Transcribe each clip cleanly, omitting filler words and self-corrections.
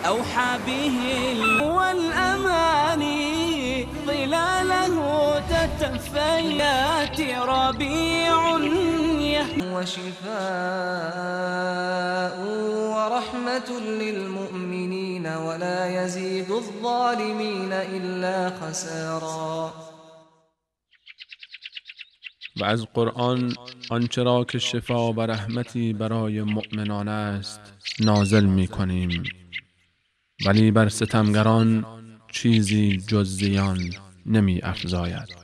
أوحى به والأماني ظلاله تتفيات ربيع وشفاء ورحمة للمؤمنين ولا يزيد الظالمين إلا خسارا. و از قرآن آنچه را که شفا و رحمتی برای مؤمنان است نازل می کنیم، ولی بر ستمگران چیزی جز زیان نمی افزاید.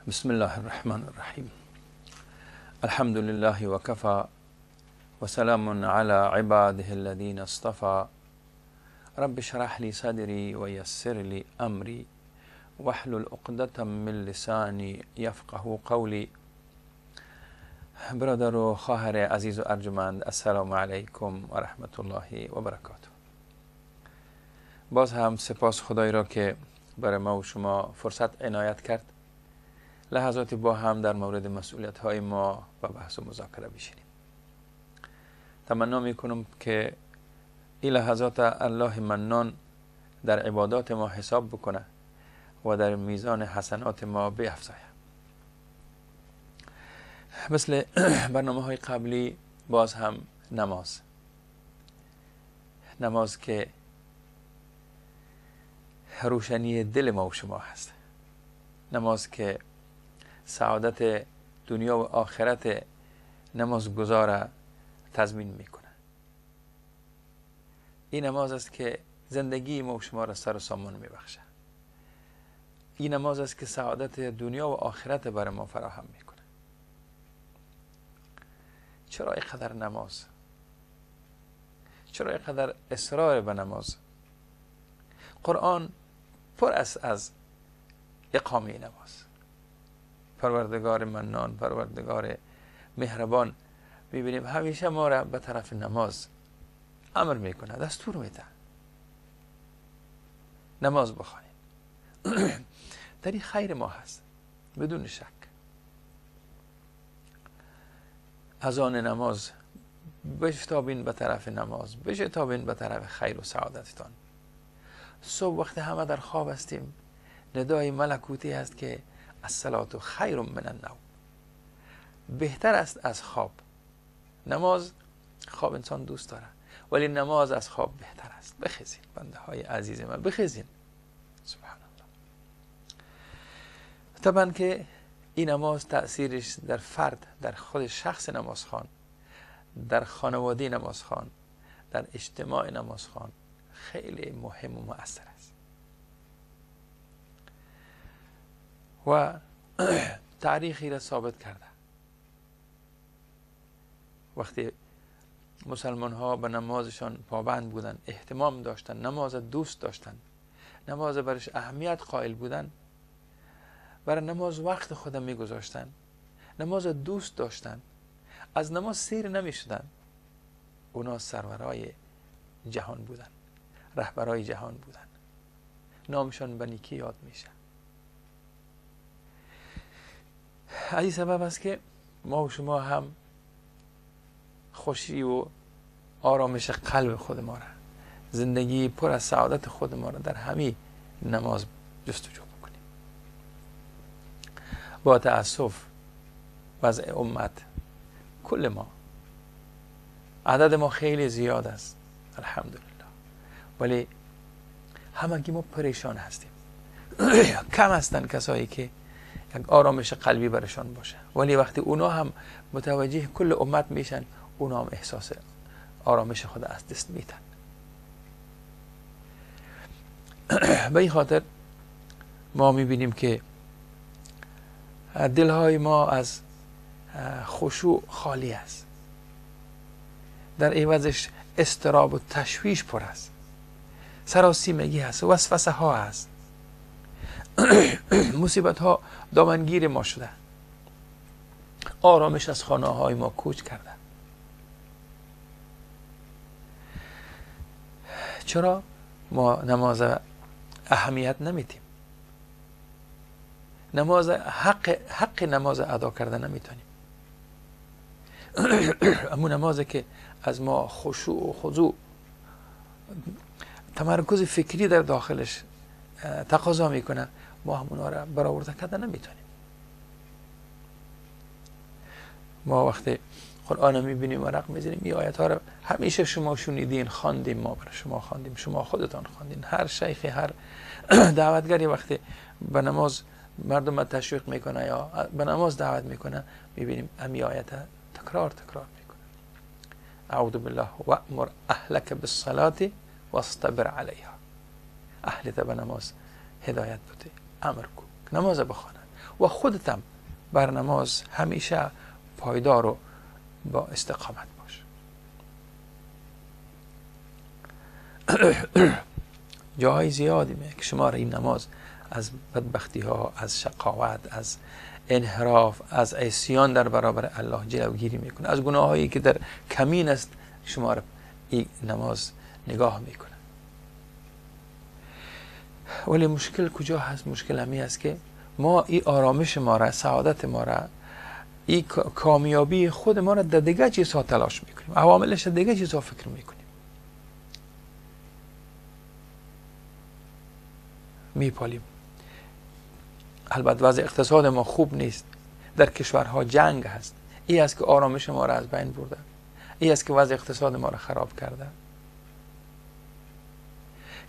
بسم الله الرحمن الرحیم. الحمد لله وكفى وسلام على عباده الذين اصطفى. رب اشرح لي صدري ويسر لي امري واحلل عقدة من لساني يفقه قولي. برادر و خواهر عزیز و ارجمند، السلام علیکم و رحمت الله و برکاته. باز هم سپاس خدای را که برای ما و شما فرصت عنایت کرد لحظاتی با هم در مورد مسئولیت های ما و بحث و مذاکره بشینیم. تمنا میکنم که این لحظات الله منان در عبادات ما حساب بکنه و در میزان حسنات ما بیفزاید. مثل برنامه های قبلی باز هم نماز، نماز که روشنی دل ما و شما هست، نماز که سعادت دنیا و آخرت نمازگزار تضمین میکنه. این نماز است که زندگی ما و شما را سر و سامان میبخشه. این نماز است که سعادت دنیا و آخرت برای ما فراهم میکنه. چرا اینقدر نماز؟ چرا اینقدر اصرار به نماز؟ قرآن پر است از اقامه نماز. پروردگار منان، پروردگار مهربان، میبینیم همیشه ما را به طرف نماز امر میکنه، دستور میده نماز بخوانیم. در این خیر ما هست بدون شک. اذان نماز، بشتابین به طرف نماز، بشتابین به طرف خیر و سعادتتان. صبح وقت همه در خواب هستیم، ندای ملکوتی هست که الصلاة خیر من النوم، بهتر است از خواب. نماز خواب انسان دوست داره، ولی نماز از خواب بهتر است. بخیزین بنده های عزیز من، بخیزین. سبحان الله. طبعا که این نماز تأثیرش در فرد، در خود شخص نمازخوان، در خانواده نمازخوان، در اجتماع نمازخوان خیلی مهم و مؤثر است. و تاریخی را ثابت کرده. وقتی مسلمان ها به نمازشان پابند بودن، اهتمام داشتن، نماز دوست داشتن، نماز برش اهمیت قائل بودن، برای نماز وقت خود میگذاشتن، نماز دوست داشتن، از نماز سیر نمی شدن، اونا سرورای جهان بودن، رهبرای جهان بودن، نامشان به نیکی یاد میشه. از این سبب است که ما و شما هم خوشی و آرامش قلب خود ما را، زندگی پر از سعادت خود ما را در همین نماز جستجو بکنیم. با تأسف وضع امت کل ما، عدد ما خیلی زیاد است الحمدلله، ولی همگی ما پریشان هستیم. کم هستند کسایی که یک آرامش قلبی برشان باشه، ولی وقتی اونا هم متوجه کل امت میشن، اونا هم احساس آرامش خود از دست میدن. به این خاطر ما میبینیم که دلهای ما از خشوع خالی است، در عوضش اضطراب و تشویش پر است، سراسیمگی هست، وسوسه ها هست، مصیبت ها دامنگیر ما شده، آرامش از خانه های ما کوچ کرده. چرا ما نماز اهمیت نمیتیم. نماز حق نماز ادا کرده نمیتونیم. امون نمازی که از ما خشوع و خضوع، تمرکز فکری در داخلش تقاضا میکنه، ما همونا را برآورده کرده نمیتونیم. ما وقتی قرآن میبینیم و رق میزنیم، این آیت ها رو همیشه شما شنیدین، خواندیم، ما برای شما خواندیم، شما خودتان خواندین. هر شیخی، هر دعوتگری وقتی به نماز مردم تشویق میکنه یا به نماز دعوت میکنه، میبینیم امی آیت تکرار تکرار میکنه. اعوذ بالله وامر اهلک بالصلاة واصطبر علیها. اهلت به نماز هدایت بده، امر کو نماز بخوانند و خودتم بر نماز همیشه پایدار و با استقامت باش. جاهای زیادی میگه که شما را این نماز از بدبختی ها، از شقاوت، از انحراف، از عصیان در برابر الله جلوگیری میکنه، از گناهایی که در کمین است شما را این نماز نگاه میکنه. ولی مشکل کجا هست؟ مشکل همی است که ما این آرامش ما را، سعادت ما را، این کامیابی خود ما را در دیگه چیزها تلاش میکنیم، عواملش در دیگه چیزها فکر میکنیم، میپالیم. البته وضع اقتصاد ما خوب نیست، در کشورها جنگ هست، این است که آرامش ما را از بین برده، این است که وضع اقتصاد ما را خراب کرده.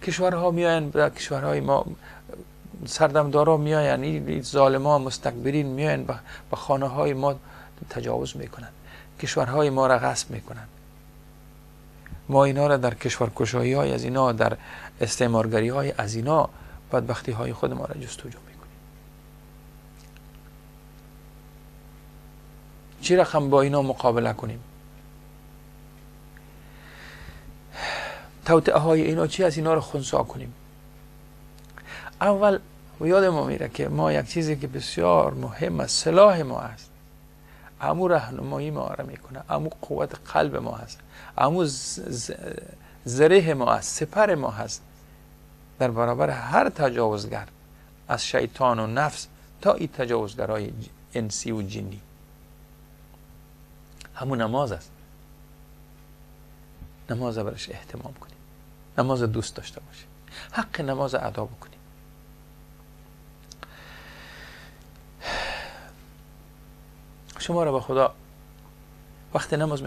کشورها میاین، کشورهای ما سردمدارا میاین، این ظالما مستکبرین میاین به خانه های ما تجاوز میکنن، کشورهای ما را غصب میکنن. ما اینا را در کشورکشایی های از اینا، در استعمارگری های از اینا، بدبختی های خود ما را جستجو میکنیم. چی رقم با اینا مقابله کنیم؟ توطئه های اینا چی از اینا را خنثی کنیم؟ اول یاد ما میره که ما یک چیزی که بسیار مهم است، سلاح ما است، امو راهنمایی ما را میکنه، امو قوت قلب ما هست، امو زره ما است، سپر ما هست در برابر هر تجاوزگر، از شیطان و نفس تا این تجاوزگرای انسی و جنی. همون نماز است. نماز برش اهتمام کنیم، نماز دوست داشته باشیم، حق نماز ادا بکنیم. شما را به خدا وقت نماز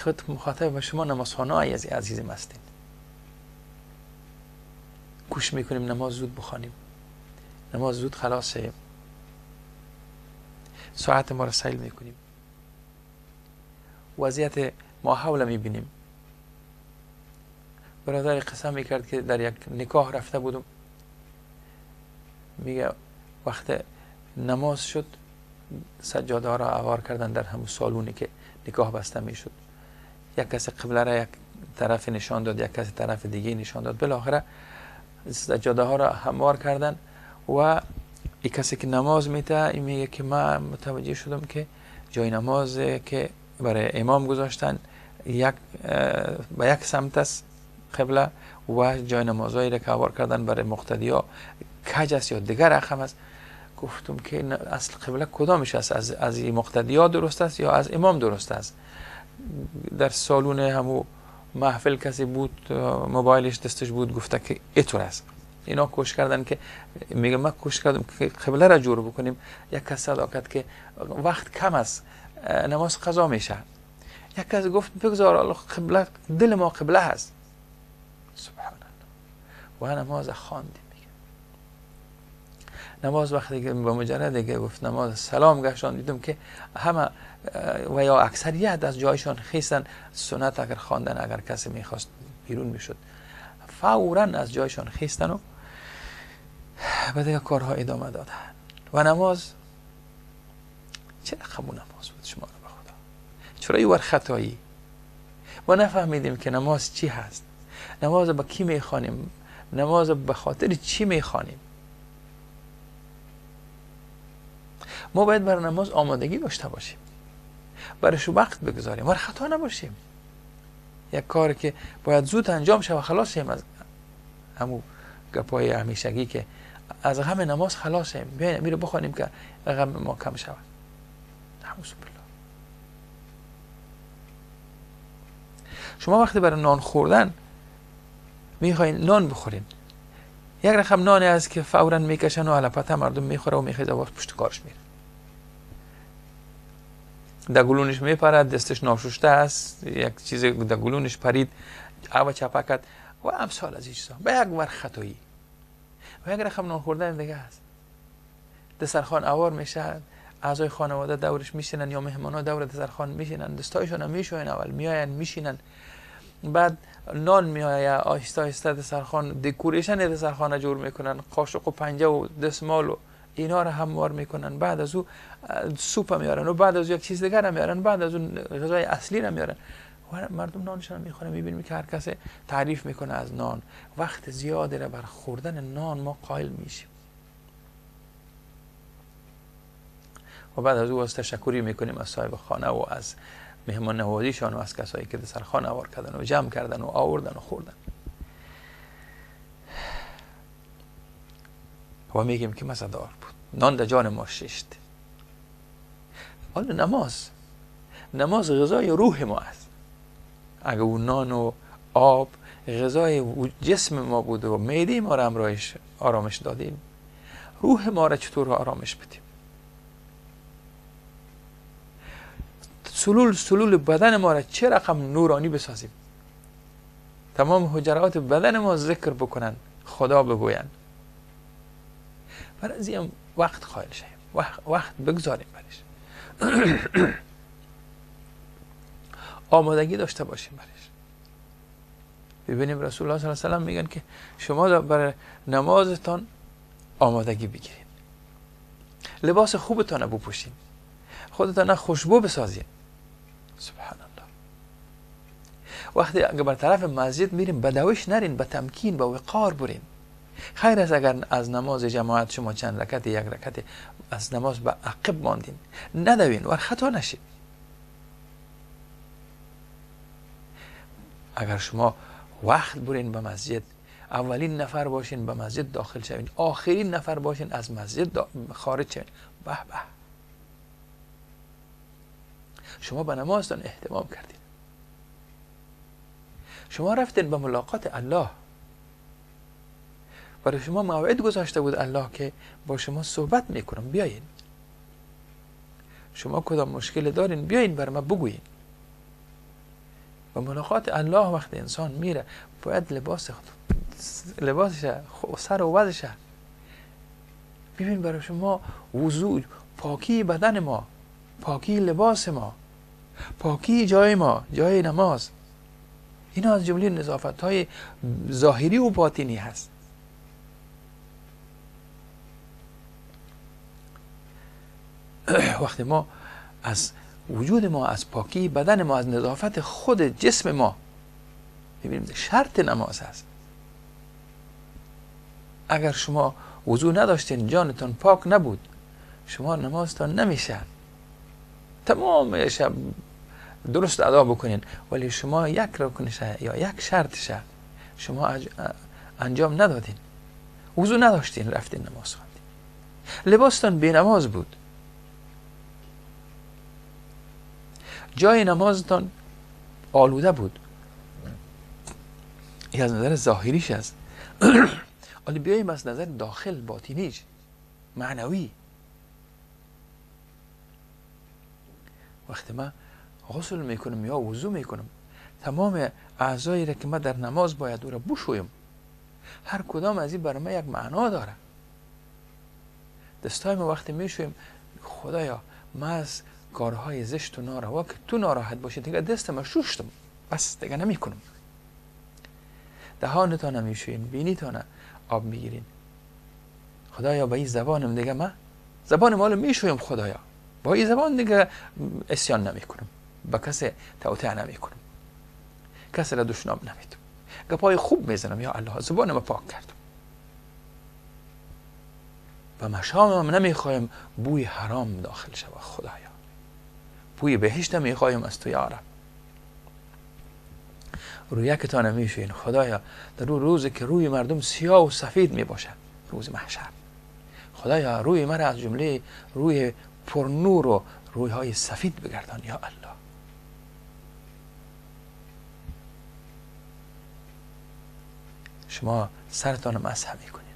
خود مخاطب به شما نمازخانه های عزیزم هستین، کوشش میکنیم نماز زود بخوانیم، نماز زود خلاص شیم، ساعت ما را سیل میکنیم، وضعیت ما حول میبینیم. برادر قسم میکرد که در یک نکاح رفته بودم، میگه وقت نماز شد سجاده ها را اوار کردن در همون سالونی که نکاح بسته میشد، یک کس قبله را یک طرف نشان داد، یک کس طرف دیگه نشان داد، بالاخره سجاده ها را هموار کردن و یک کسی که نماز میته این میگه که من متوجه شدم که جای نماز که برای امام گذاشتن یک به یک سمت است قبله و جای نمازهایی را که اوار کردن برای مقتدی ها کج است یا دیگر رقم است. گفتم که اصل قبله کدامش است؟ از مقتدی ها درست است یا از امام درست است؟ در سالون همو محفل کسی بود موبایلش دستش بود، گفته که اینطور است. اینا کوشش کردن که میگه من کوشش کردم که قبله را جور بکنیم، یک کس صدا کرد که وقت کم است نماز قضا میشه، یک کس گفت بگذار قبله، دل ما قبله هست. سبحان الله. و نماز خواندیم. نماز وقتی که به مجرد که گفت نماز سلام گشتان، دیدم که همه و یا اکثریت از جایشان خیستن، سنت اگر خواندن، اگر کسی میخواست بیرون میشد، فورا از جایشان خیستن و به دیگه کارها ادامه دادن. و نماز چه رقم نماز بود شما رو به خدا، چرا ایور خطایی؟ و نفهمیدیم که نماز چی هست، نماز به کی میخوانیم، نماز به خاطر چی میخوانیم. ما باید برای نماز آمادگی داشته باشیم، برایش وقت بگذاریم، ولی خطا نباشیم. یک کاری که باید زود انجام شود خلاص شیم از همون گپای همیشگی که از غم نماز خلاصیم، بیاین میره بخوانیم که غم ما کم شود. نعوذ بالله. شما وقتی برای نان خوردن میخواین نان بخورین، یک رقم نانی است که فورا میکشن و علپته مردم میخوره و میخیزه و پشت کارش میره، در گلونش میپرد، دستش ناشسته است، یک چیز در گلونش پرید، او چپه کرد و امثال از این چیزا، به یک ور خطایی. و یک رقم نان خوردن دیگه است، دسترخوان اوار میشه، اعضای خانواده دورش میشینن یا مهمان ها دور دسترخوان میشینن، دستایشون هم میشوین، اول میاین میشینن، بعد نان میآید، آهسته آهسته دسترخوان دکوریشن دسترخوان جور میکنن، قاشق و پنجه و دستمال و اینا رو هموار میکنن، بعد از او سوپ میارن و بعد از او یک چیز دیگر میارن، بعد از اون غذای اصلی رو میارن و مردم نانشون میخورن. میبینیم که هر کس تعریف میکنه از نان. وقت زیادی رو بر خوردن نان ما قائل میشیم و بعد از او از تشکری میکنیم از صاحب خانه و از مهمان نوازیشان و از کسایی که دسترخوان آوار کردن و جمع کردن و آوردن و خوردن و میگیم که مزه‌دار بود، نان در جان ما ششت. حالا نماز غذای روح ما است. اگه اون نان و آب غذای جسم ما بود و معده ما را همراهش آرامش دادیم، روح ما را چطور آرامش بدیم؟ سلول بدن ما را چه رقم نورانی بسازیم؟ تمام حجرات بدن ما ذکر بکنن، خدا بگوین. برای از این وقت قائل شیم، وقت بگذاریم برش، آمادگی داشته باشیم برش. ببینیم رسول الله صلی الله علیه و سلم میگن که شما برای نمازتان آمادگی بگیرین، لباس خوبتان بپوشین، خودتان خوشبو بسازین. سبحان الله. وقتی اگر بر طرف مسجد میریم به دوش نرین، به تمکین، به وقار برین. خیر است اگر از نماز جماعت شما چند رکعت، یک رکعت از نماز به عقب ماندین، ندوین و خطا نشید. اگر شما وقت برین به مسجد، اولین نفر باشین به مسجد داخل شوین، آخرین نفر باشین از مسجد خارج شوین، به به، شما به نمازتان اهتمام کردین، شما رفتین به ملاقات الله. برای شما موعد گذاشته بود الله که با شما صحبت میکنم، بیاین، شما کدام مشکل دارین بیاین بر ما بگویین. و ملاقات الله وقتی انسان میره باید لباسش سر و وضعش ببین. برای شما وضو، پاکی بدن ما، پاکی لباس ما، پاکی جای ما، جای نماز، اینا از جمله نظافت های ظاهری و باطنی هست. وقتی ما از وجود ما، از پاکی بدن ما، از نظافت خود جسم ما میبینیم شرط نماز هست. اگر شما وضو نداشتین، جانتان پاک نبود، شما نمازتان نمیشه. تمام شب درست ادا بکنین، ولی شما یک رکنشه یا یک شرطشه شما انجام ندادین، وضو نداشتین، رفتین نماز خواندین، لباستان بی نماز بود، جای نمازتان آلوده بود. این از نظر ظاهریش است. ولی بیاییم از نظر داخل، باطینیش، معنوی. وقتی من غسل میکنم یا وضو میکنم، تمام اعضایی را که من در نماز باید او را بشویم، هر کدام از این برای من یک معنا داره. دستای ما وقتی میشویم، خدایا من از کارهای زشت و ناروا که تو ناراحت باشی دیگه دست ما شوشتم، بس دیگه نمیکنم. دهانتان نمیشوین، بینیتان آب میگیرین، خدایا با این زبانم دیگه من زبان مال میشویم، خدایا با این زبان دیگه عصیان نمیکنم، با کسی توطئه نمیکنم، کسی را دشنام نمیدم، گپای خوب میزنم، یا الله زبانم پاک کردم. و مشامم نمیخوایم بوی حرام داخل شود، خدایا بوی بهشت میخوایم از تو یا رب. رویکتان میشوین. خدایا در روزی که روی مردم سیاه و سفید میباشه، روز محشر، خدایا روی مرا از جمله روی پرنور و روی های سفید بگردان یا الله. شما سرتان مسح میکنید،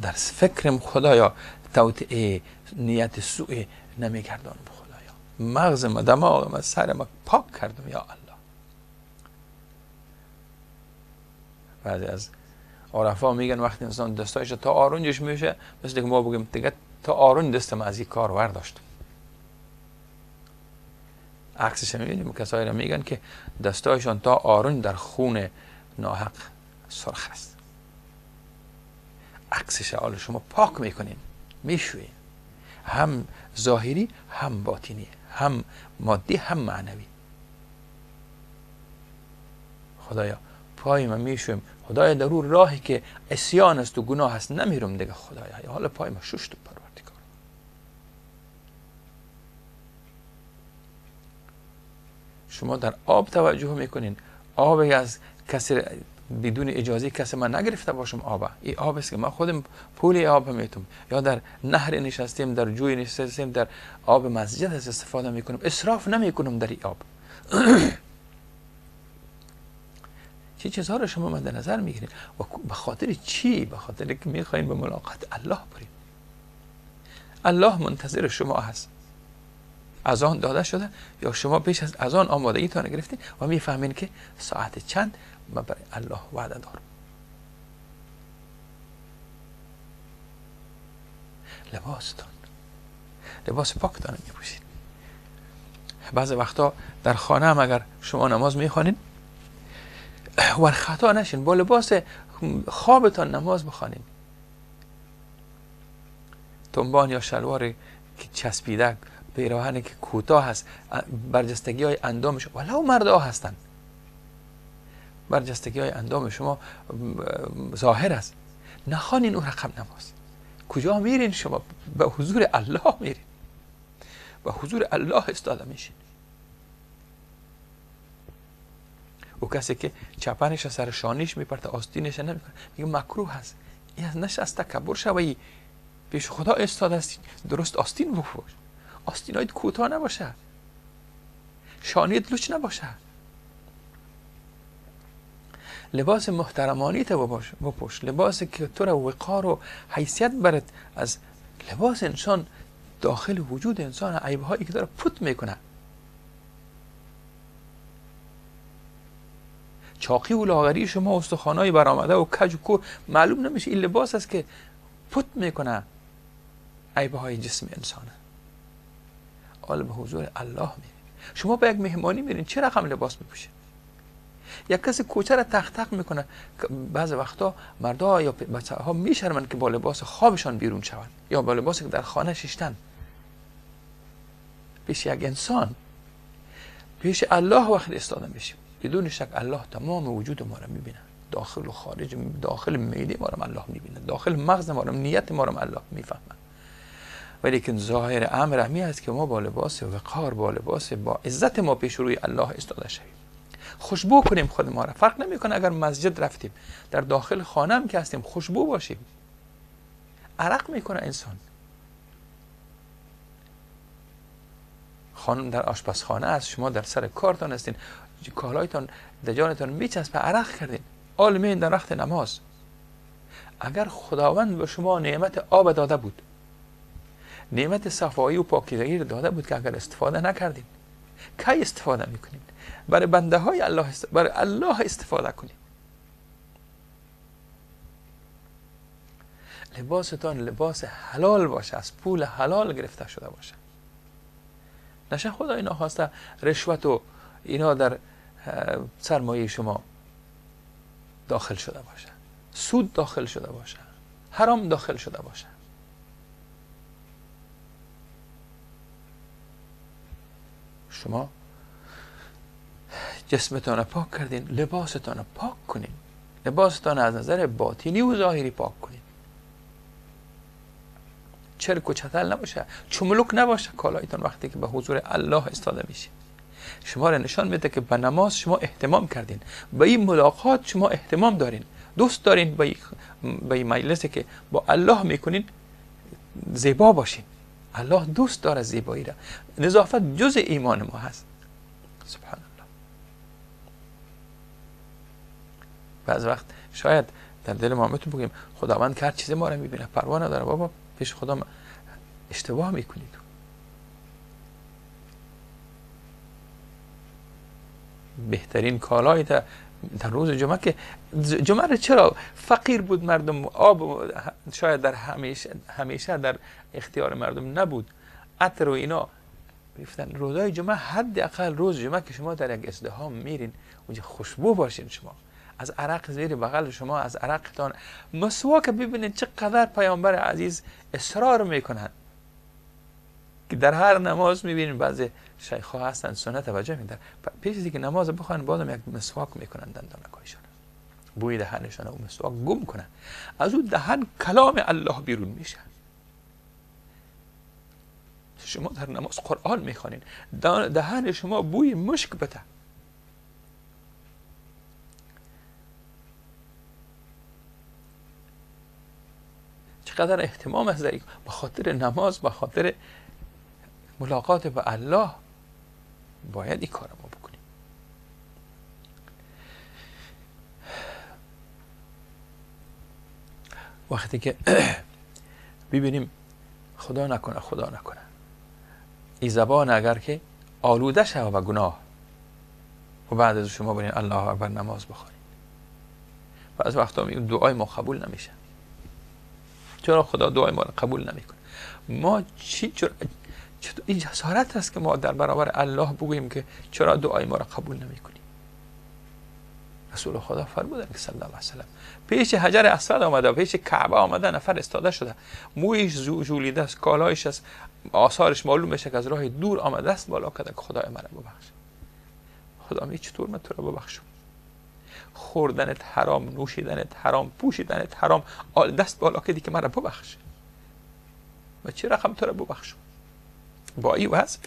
در فکرم خدایا توطئه نیت سوء نمیگردانم. خدایا مغز ما، دماغ ما، سر ما پاک کردم یا الله. بعضی از عرفا میگن وقتی انسان دستایش تا آرنجش میشه، مثل که ما بگیم دیگه تا آرنج دستم از این کار ورداشتم. عکسش میبینیم کسایی را میگن که دستایشان تا آرنج در خون ناحق سرخ است. عکسش حال شما پاک میکنین، میشوین، هم ظاهری هم باطنی، هم مادی هم معنوی. خدایا پای من میشویم، خدایا در اون راهی که عصیان است و گناه است نمیرم دیگه. خدایا یا حالا پای من ششت پروردگار. شما در آب توجه میکنین، آب از کسی بدون اجازه کسی من نگرفته باشم آب، این آب است که من خودم پول آب میتم، یا در نهر نشستیم، در جوی نشستیم، در آب مسجد از استفاده میکنم، اسراف نمیکنم در این آب. چه چیزها رو شما مد نظر میگیرید و به خاطر چی؟ به خاطر که میخواین به ملاقات الله بریم. الله منتظر شما هست. اذان داده شده یا شما پیش از اذان آمادگی تان گرفتین و میفهمین که ساعت چند من برای الله وعده دارم. لباستان، لباس پاکتان میپوشید. بعضی وقتا در خانه هم اگر شما نماز میخوانید ور خطا نشین، با لباس خوابتان نماز بخوانید. تنبان یا شلوار که چسبیده، پیراهن که کوتاه هست، برجستگی های اندام شما، ولو مردا هستند، برجستگی های اندام شما ظاهر است، نخوانین اون رقم نماز. کجا میرین شما؟ به حضور الله میرین، به حضور الله استاده میشین. او کسی که چپنش سر شانیش میپرته، آستینش نمیکنه، میگه مکروه هست، این از نش از تکبر شوی، پیش خدا استاده هستی، درست آستین بپوش، آستینایت کوتاه نباشه، شانیت لوچ نباشه، لباس محترمانی تو بپوش، لباس که تو را وقار و حیثیت برد. از لباس انسان داخل وجود انسان عیبهایی که داره پوت میکنه. چاقی و لاغری شما، استخوانای برآمده و کج و کور معلوم نمیشه، این لباس است که پوت میکنه عیبهای جسم انسانه. حال به حضور الله میرین. شما به یک مهمانی میرین، چه رقم لباس میپوشید؟ یک کسی کوچه را تق تق میکنه. بعض وقتا مردا یا بچه ها میشرمن که با لباس خوابشان بیرون شوند یا با لباس که در خانه ششتن. پیش یک انسان، پیش الله وقت استاده میشیم، بدون شک الله تمام وجود ما را میبینه، داخل و خارج، داخل معده ما را الله میبینه، داخل مغز ما را، نیت ما را الله میفهمه. ولیکن ظاهر امر همی است که ما با لباس وقار، با لباس با عزت ما پیش روی الله استاده شویم، خوشبو کنیم خود ما را. فرق نمیکنه اگر مسجد رفتیم، در داخل خانه هم که هستیم خوشبو باشیم. عرق میکنه انسان، خانم در آشپزخانه است، شما در سر کارتان هستین، کالایتان در جانتان میچسبه، عرق کردین، آل در وقت نماز. اگر خداوند به شما نعمت آب داده بود، نعمت صفایی و پاکیزگی داده بود که اگر استفاده نکردین، کی استفاده میکنین؟ برای بنده های الله، برای الله استفاده کنین. لباستان لباس حلال باشه، از پول حلال گرفته شده باشه. نشه خدای ناخواسته رشوت و اینا در سرمایه شما داخل شده باشه، سود داخل شده باشه، حرام داخل شده باشه. شما جسمتان پاک کردین، لباستان پاک کنین، لباستان از نظر باطنی و ظاهری پاک کنین. چرک و چتل نباشه، چملک نباشه کالایتان وقتی که به حضور الله استاده میشین. شما را نشان میده که به نماز شما اهتمام کردین، به این ملاقات شما اهتمام دارین، دوست دارین به این مجلسی که با الله میکنین زیبا باشین. الله دوست داره زیبایی را. نظافت جزء ایمان ما هست. سبحان الله. بعض وقت شاید در دل ما میتونیم بگیم خداوند که هر چیز ما را میبینه، پروا نداره، بابا پیش خدا اشتباه میکنید. بهترین کالای در روز جمعه، که جمعه را چرا فقیر بود مردم، آب شاید در همیشه در اختیار مردم نبود، عطر و اینا. گفتن روزای جمعه حداقل روز جمعه که شما در یک ازدحام میرین اونجا خوشبو باشین، شما از عرق زیر بغل شما، از عرقتان مسواک ببینید چقدر پیامبر عزیز اصرار میکنن که در هر نماز میبینین بعضی شیخ ها هستن سنت توجه میدن، پیش از اینکه نماز بخوان بازم یک مسواک میکنن دندانکایشان، بوی دهنشان و مسواک گم کنن، از اون دهن کلام الله بیرون میشه. شما در نماز قرآن میخوانین، دهن شما بوی مشک بده. چقدر اهتمام است در به خاطر نماز، به خاطر ملاقات با الله باید این کار ما بکنیم. وقتی که ببینیم خدا نکنه، خدا نکنه این زبان اگر که آلوده شود به گناه و بعد از شما برین الله اکبر نماز بخوانید، بعض وقتا میگیم دعای ما قبول نمیشه. چرا خدا دعای ما رو قبول نمیکنه؟ ما چی چرا این جسارت است که ما در برابر الله بگوییم که چرا دعای ما را قبول نمیکنی؟ رسول خدا فرمودن که صلی الله علیه و سلم پیش حجر اسود آمده، پیش کعبه آمده، نفر استاده شده، مویش ژولیده است، کالایش است، آثارش معلوم میشه که از راه دور آمده است، بالا کرده که خدای مرا ببخش. خدا می چطور من تو را ببخشم؟ خوردنت حرام، نوشیدنت حرام، پوشیدنت حرام، دست بالا کردی که مرا ببخش، و چه رقم تو را ببخشم با این وضع؟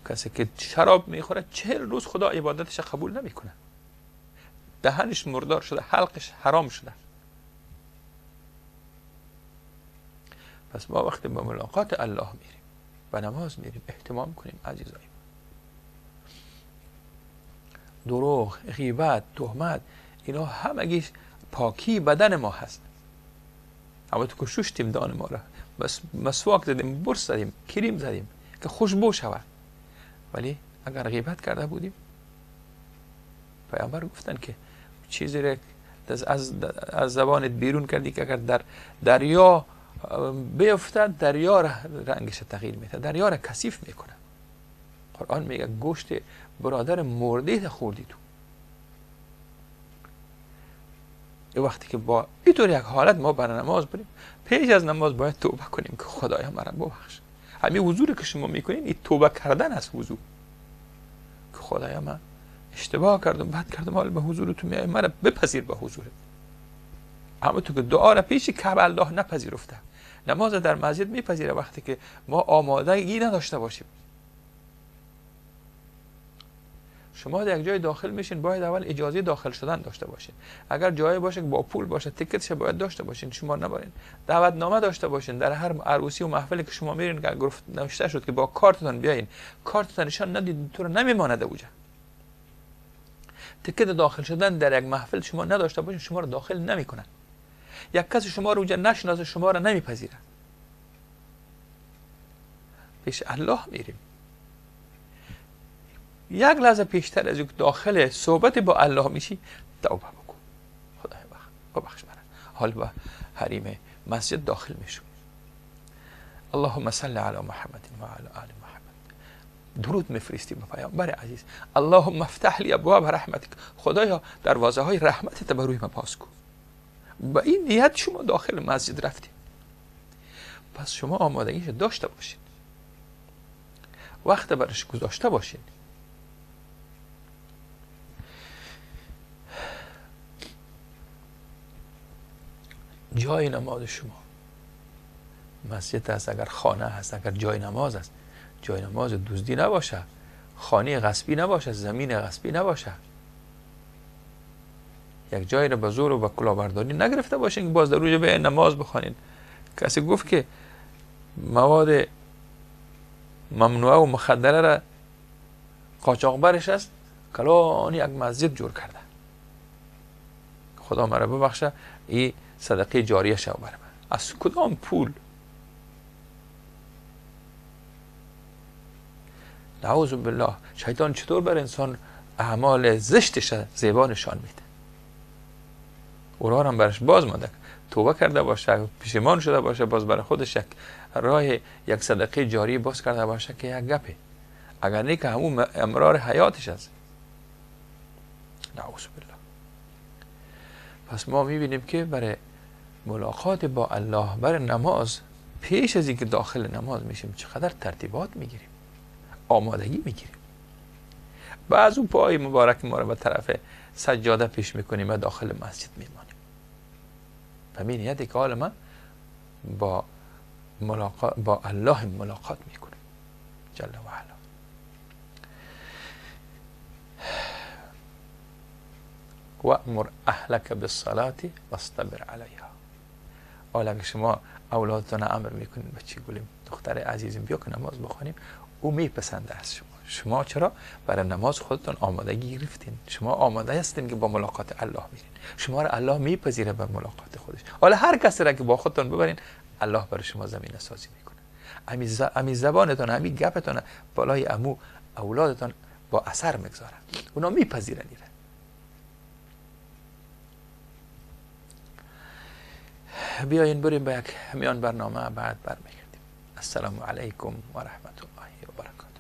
کسی که شراب میخوره 40 روز خدا عبادتش قبول نمیکنه، دهنش مردار شده، حلقش حرام شده. پس ما وقتی به ملاقات الله میریم و نماز میریم اهتمام کنیم عزیزای، دروغ، غیبت، تهمت، اینا همگیش پاکی بدن ما هست. اما تو که ششتیم دان ما را، بس مسواک زدیم، برس زدیم، کریم زدیم که خوشبو شود، ولی اگر غیبت کرده بودیم، پیامبر گفتن که چیزی را از زبانت بیرون کردی که اگر در دریا بیفتد دریا را رنگش تغییر میده، دریا را کثیف میکنه. قرآن میگه گوشت برادر مرده خوردی تو. وقتی که با اینطور یک حالت ما برای نماز بریم، پیش از نماز باید توبه کنیم که خدایا مرا ببخش. همین حضوری که شما میکنین این توبه کردن است، حضور که خدایا من اشتباه کردم، بد کردم، حالا به حضور تو میایم، مرا بپذیر به حضورت. اما تو که دعا را پیش کعبه الله نپذیرفته، نماز در مسجد میپذیره وقتی که ما آمادگی نداشته باشیم. شما در یک جای داخل میشین، باید اول اجازه داخل شدن داشته باشین. اگر جایی باشه که با پول باشه، تیکتش باید داشته باشین، شما نبارین. دعوتنامه داشته باشین. در هر عروسی و محفلی که شما میرین که گفت نوشته شد که با کارتتان بیاین، کارتتان نشان ندید، تو رو نمیماند اوجا. تیکت داخل شدن در یک محفل شما نداشته باشین، شما رو داخل نمیکنن. یک کسی شما رو اونجا نشناسه، شما رو نمیپذیره. پیش الله میریم. یک لحظه پیشتر از اینکه داخل صحبت با الله میشی توبه بکن، خدای ببخش مرا. حال به حریم مسجد داخل میشم. اللهم صل علی محمد و علی آل محمد. درود میفرستی به پیامبر عزیز. اللهم افتح لی ابواب رحمتک. خدایا دروازه های رحمتت بر روی من باز کن. با این نیت شما داخل مسجد رفتید، پس شما آمادگیش داشته باشید، وقت برش گذاشته باشید. جای نماز شما مسجد است، اگر خانه هست، اگر جای نماز است، جای نماز دزدی نباشه، خانه غصبی نباشه، زمین غصبی نباشه، یک جای را به زور و به کلاهبرداری نگرفته باشین که باز در اونجا به نماز بخوانین. کسی گفت که مواد ممنوعه و مخدره را قاچاقبرش است، کلان یک مسجد جور کرده. خدا مرا ببخشه، این صدقه جاریه شو بر من. از کدام پول؟ نعوذ بالله. شیطان چطور بر انسان اعمال زشتش زیبا نشان میده؟ اورا هم برش باز مانده، توبه کرده باشه، پشیمان شده باشه، باز برای خودش یک راه، یک صدقه جاری باز کرده باشه که یک گپه. اگر نه که همون امرار حیاتش است. نعوذ بالله. پس ما میبینیم که برای ملاقات با الله، برای نماز، پیش از اینکه داخل نماز میشیم چقدر ترتیبات میگیریم، آمادگی میگیریم. بعض اون پای مبارک ما رو به طرف سجاده پیش میکنیم و داخل مسجد میمانیم. و می نیت که حال من با ملاقات با الله ملاقات میکنم جل و علا. وأمر اهلك بالصلاة واصطبر علیها. حالا که شما اولادتان امر میکنید بچه گلیم، دختر عزیزم بیا که نماز بخوانیم، او میپسنده از شما. شما چرا برای نماز خودتون آمادگی گرفتین؟ شما آماده هستین که با ملاقات الله میرین. شما را الله میپذیره بر ملاقات خودش. حالا هر کسی را که با خودتون ببرین، الله برای شما زمینه سازی میکنه. امی زبانتون، امی گپتون بالای امو اولادتون با اثر میگذاره. اونا میپذیرن ایره. بیاین بریم به یک میان برنامه، بعد برمیگردیم. السلام علیکم و رحمت الله و برکاته.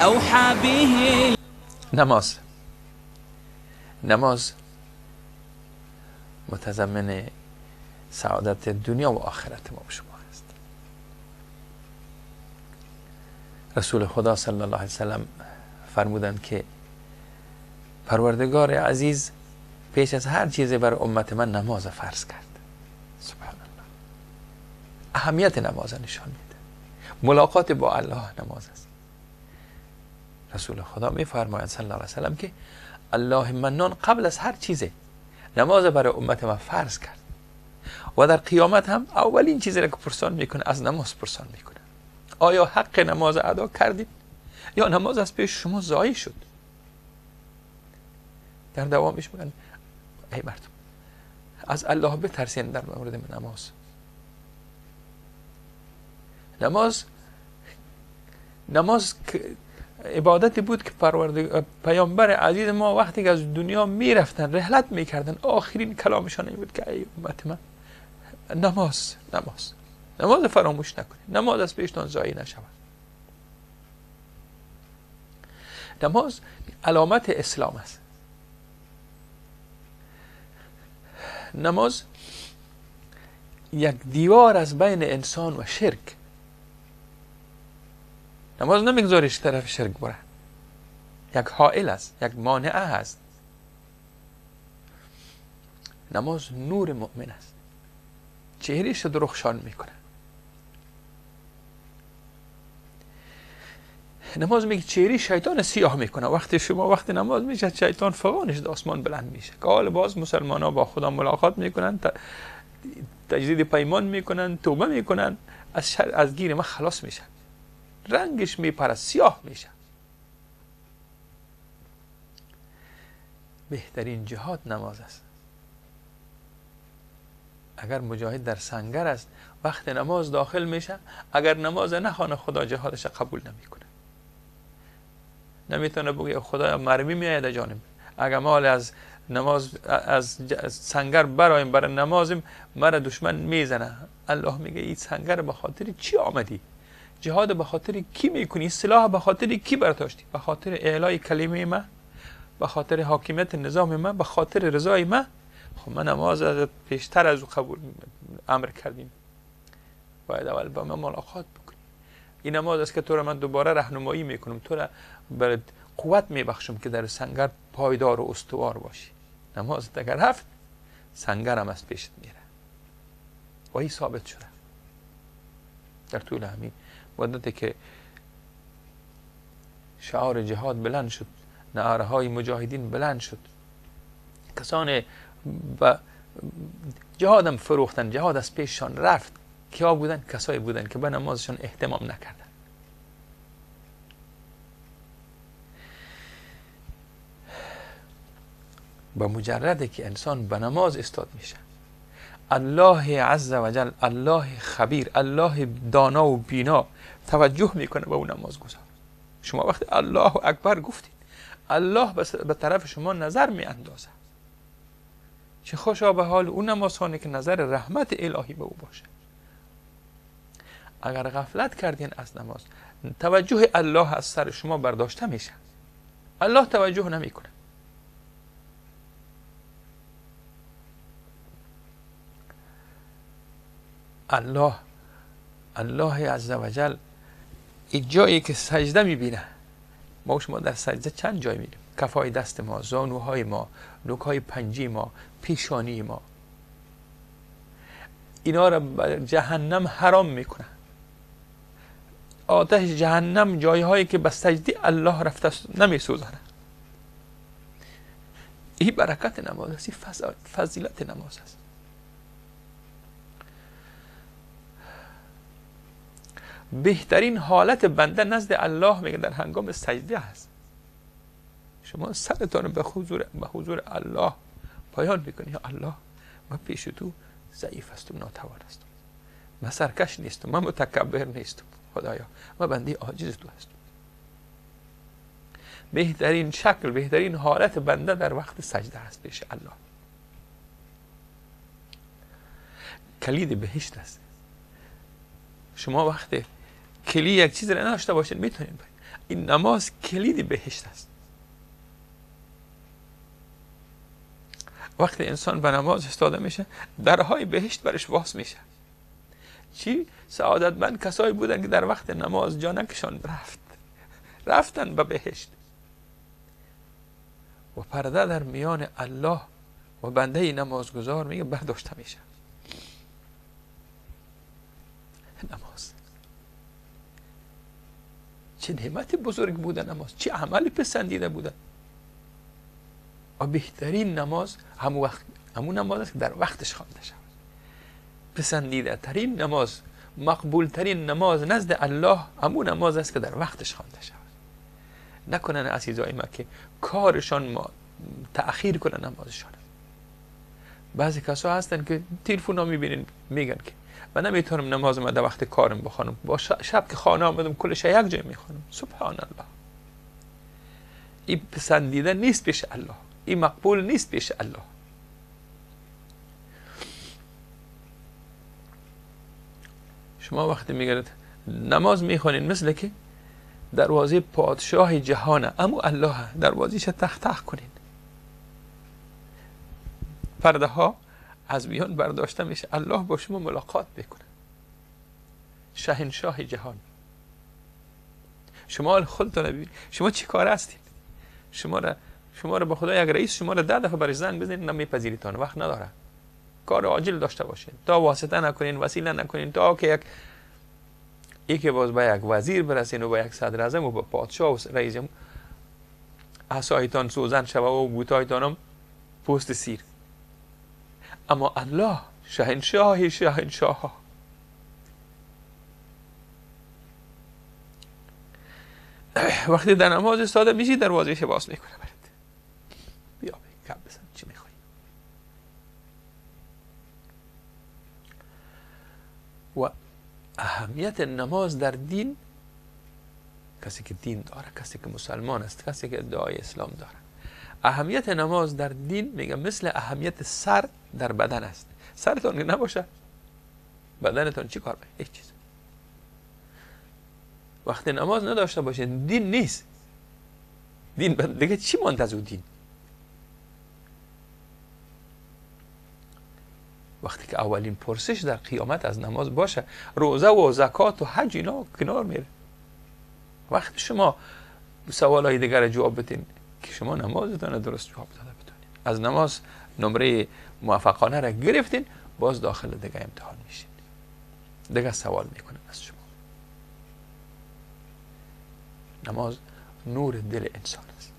اوحى به. نماز متضمن سعادت دنیا و آخرت ما و شما است. رسول خدا صلی الله علیه وسلم فرمودند که پروردگار عزیز پیش از هر چیز بر امت من نماز فرض کرد. سبحان الله. اهمیت نماز نشان میده. ملاقات با الله نماز است. رسول خدا میفرمایند صلی الله علیه وسلم که الله منان قبل از هر چیز نماز برای امت من فرض کرد و در قیامت هم اولین چیزی را که پرسان میکنه از نماز پرسان میکنه. آیا حق نماز ادا کردید یا نماز از پیش شما ضایع شد؟ در دوامش میگن ای مردم از الله بترسین در مورد نماز. نماز عبادتی بود که پیامبر عزیز ما وقتی که از دنیا میرفتن رحلت میکردن آخرین کلامشان این بود که ای امت من نماز نماز نماز فراموش نکنید، نماز از پیشتان ضایع نشود. نماز علامت اسلام است. نماز یک دیوار از بین انسان و شرک. نماز نمیگذاریش طرف شرک بره، یک حائل است، یک مانعه است. نماز نور مؤمن است، چهرهش درخشان میکنه. نماز میگه چهره شیطان سیاه میکنه. وقتی شما وقت نماز میشه شیطان فغانش در آسمان بلند میشه. که حال باز مسلمان ها با خدا ملاقات میکنن، تجدید پیمان میکنن، توبه میکنن، از گیر ما خلاص میشن. رنگش میپره، سیاه میشه. بهترین جهاد نماز است. اگر مجاهد در سنگر است وقت نماز داخل میشه، اگر نماز نخوانه خدا جهادش قبول نمیکنه. نمیتونه بگه خدایا مرمی میآید جانب، اگر مال از نماز از سنگر برایم برای نمازم مرا دشمن میزنه. الله میگه این سنگر به خاطر چی آمدی؟ جهاد به خاطر کی میکنی؟ سلاح به خاطر کی برداشتی؟ به خاطر اعلای کلمه من، به خاطر حاکمیت نظام من، به خاطر رضای من. خب من نماز از پیشتر از او قبول امر کردیم، باید اول با من ملاقات بکنی. این نماز است که تو را من دوباره راهنمایی میکنم، تو را برات قوت میبخشم که در سنگر پایدار و استوار باشی. نماز اگر رفت سنگرم از پیشت میره و این ثابت شده در طول همین مدتی که شعار جهاد بلند شد، نعره های مجاهدین بلند شد، کسان با جهادم فروختن، جهاد از پیششان رفت. کیا بودن؟ کسایی بودن که به نمازشان اهتمام نکردن. با مجرده که انسان به نماز استاد میشه، الله عز وجل، الله خبیر، الله دانا و بینا توجه میکنه به اون نماز گذار. شما وقتی الله اکبر گفتید، الله به طرف شما نظر میاندازه. چه خوشا به حال اون نمازخانه که نظر رحمت الهی به او باشه. اگر غفلت کردین از نماز، توجه الله از سر شما برداشته میشه. الله توجه نمیکنه. الله عزوجل این جایی که سجده میبینه، ما شما در سجده چند جای میبینیم؟ کفای دست ما، زانوهای ما، نوک‌های پنجی ما، پیشانی ما، اینا را جهنم حرام میکنه. آتش جهنم جایهایی که به سجده الله رفته است نمیسوزانه. این برکت نماز است، این فضیلت نماز است. بهترین حالت بنده نزد الله میگه در هنگام سجده هست. شما سرتان به حضور الله پایان میکنی، یا الله من پیش تو ضعیف هستم، ناتوان هستم، من سرکش نیستم، من متکبر نیستم، خدایا من بنده عاجز تو هستم. بهترین شکل، بهترین حالت بنده در وقت سجده هست پیش الله. کلید بهشت است. شما وقتی کلی یک چیز را نداشته باشید میتونید برید. این نماز کلید بهشت است. وقتی انسان به نماز استاده میشه، درهای بهشت برش باز میشه. چی سعادتمند کسایی بودن که در وقت نماز جانکشان رفتن به بهشت. و پرده در میان الله و بنده نمازگزار میگه برداشته میشه. نماز چه نعمت بزرگ بوده، نماز چه عمل پسندیده بوده. و بهترین نماز همون نماز است که در وقتش خوانده شود. پسندیده ترین نماز، مقبول ترین نماز نزد الله همون نماز است که در وقتش خوانده شود. نکنن عزیزای ما که کارشان ما تأخیر کنن نمازشان. بعضی کسا هستن که تلفن ها میبینین میگن که من نمیتونم نماز ما در وقت کارم بخوانم، با شب که خانه آمدم کلش یک جای میخوانم. سبحان الله، این پسندیده نیست پیش الله، این مقبول نیست پیش الله. شما وقتی میگرد نماز میخوانین مثل که دروازه پادشاه جهانه، اما الله دروازهش تخ تخ کنین، پرده ها از میان برداشته میشه، الله با شما ملاقات بکنه، شاهنشاه جهان. شما خودتون ببینید شما چی کار هستید. شما را به خدا یک رئیس شما را 10 دفعه برای زنگ بزنید نمیپذیریتان، وقت نداره، کار عاجل داشته باشین، تا واسطه نکنین، وسیله نکنین، تا که یکی باز به یک وزیر برسین و به یک صدر اعظم و به پادشاه و رئیس جمهور، عصایتان سوزن شوه و بوتایتان هم پوست سیر. اما الله شاهنشاه شاهنشاه. وقتی در نماز استاده میشی دروازهش باز میکنه برات، بیا کب بزن چی میخوای. و اهمیت نماز در دین، کسی که دین داره، کسی که مسلمان است، کسی که ادعای اسلام داره، اهمیت نماز در دین میگه مثل اهمیت سر در بدن است. سرتون که نباشه بدنتون چی کار میکنه؟ هیچ چیز. وقتی نماز نداشته باشه دین نیست. دین دیگه چی ماند از او دین؟ وقتی که اولین پرسش در قیامت از نماز باشه، روزه و زکات و حج اینا کنار میره. وقتی شما سوالای دیگر جواب بدین که شما نمازتان درست جواب داده بتونین، از نماز نمره موفقانه را گرفتین، باز داخل دیگه امتحان میشین، دیگه سوال میکنن از شما. نماز نور دل انسان است.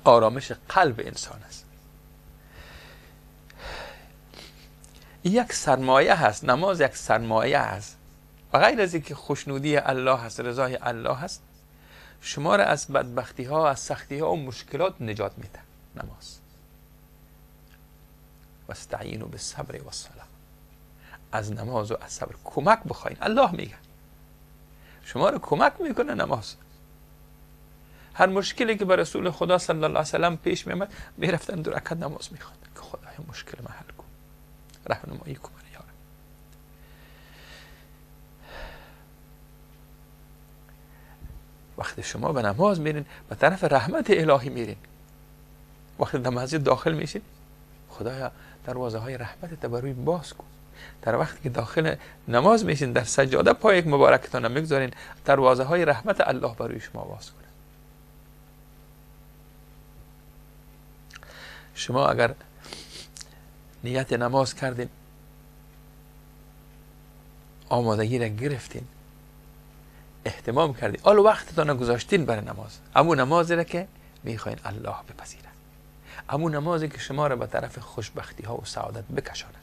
آرامش قلب انسان است. یک سرمایه هست، نماز یک سرمایه هست. و غیر از اینکه خوشنودی الله هست، رضای الله هست، شما را از بدبختی ها، از سختی ها و مشکلات نجات میده نماز. واستعینوا بالصبر والصلاه. از نماز و از صبر کمک بخواین. الله میگه شما را کمک میکنه نماز. هر مشکلی که به رسول خدا صلی الله علیه و سلم پیش میامد، میرفتن دو رکعت نماز میخواندن که خدایا مشکل من حل کن، راهنمایی کن یا رب. وقتی شما به نماز میرین به طرف رحمت الهی میرین، وقتی در مسجد داخل میشین، خدایا دروازه های رحمت بر روی باز کن. در وقتی که داخل نماز میشین، در سجاده پای یک مبارکتان میگذارین، دروازه های رحمت الله بر روی شما باز کنه. شما اگر نیت نماز کردین، آمادگی را گرفتین، اهتمام کردین، آل وقتتان گذاشتین برای نماز، امو نمازی را که میخواین الله بپذیره، امو نمازی که شما را به طرف خوشبختی ها و سعادت بکشاند،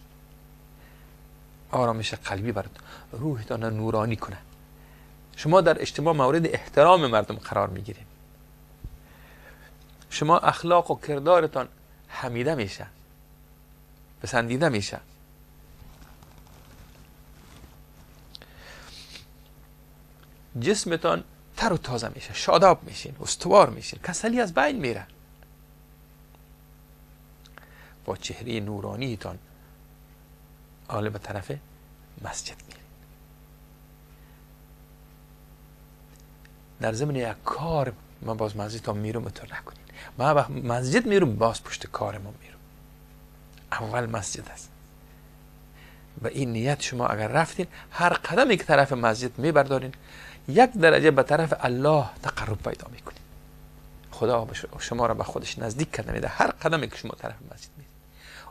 آرامش قلبی برات، روحتان را نورانی کنه، شما در اجتماع مورد احترام مردم قرار میگیرین، شما اخلاق و کردارتان حمیده میشه، پسندیده میشه. جسمتان تر و تازه میشه، شاداب میشین، استوار میشین، کسلی از بین میره. با چهره نورانیتان آله به طرف مسجد میرین. در ضمن یک کار من باز مسجد تا میرم تو نکنین. من مسجد میرم باز پشت کار ما میرم. اول مسجد است. و این نیت شما اگر رفتین، هر قدمی که طرف مسجد میبردارین یک درجه به طرف الله تقرب پیدا میکنین. خدا شما را به خودش نزدیک کرده میده هر قدمی که شما طرف مسجد میرید.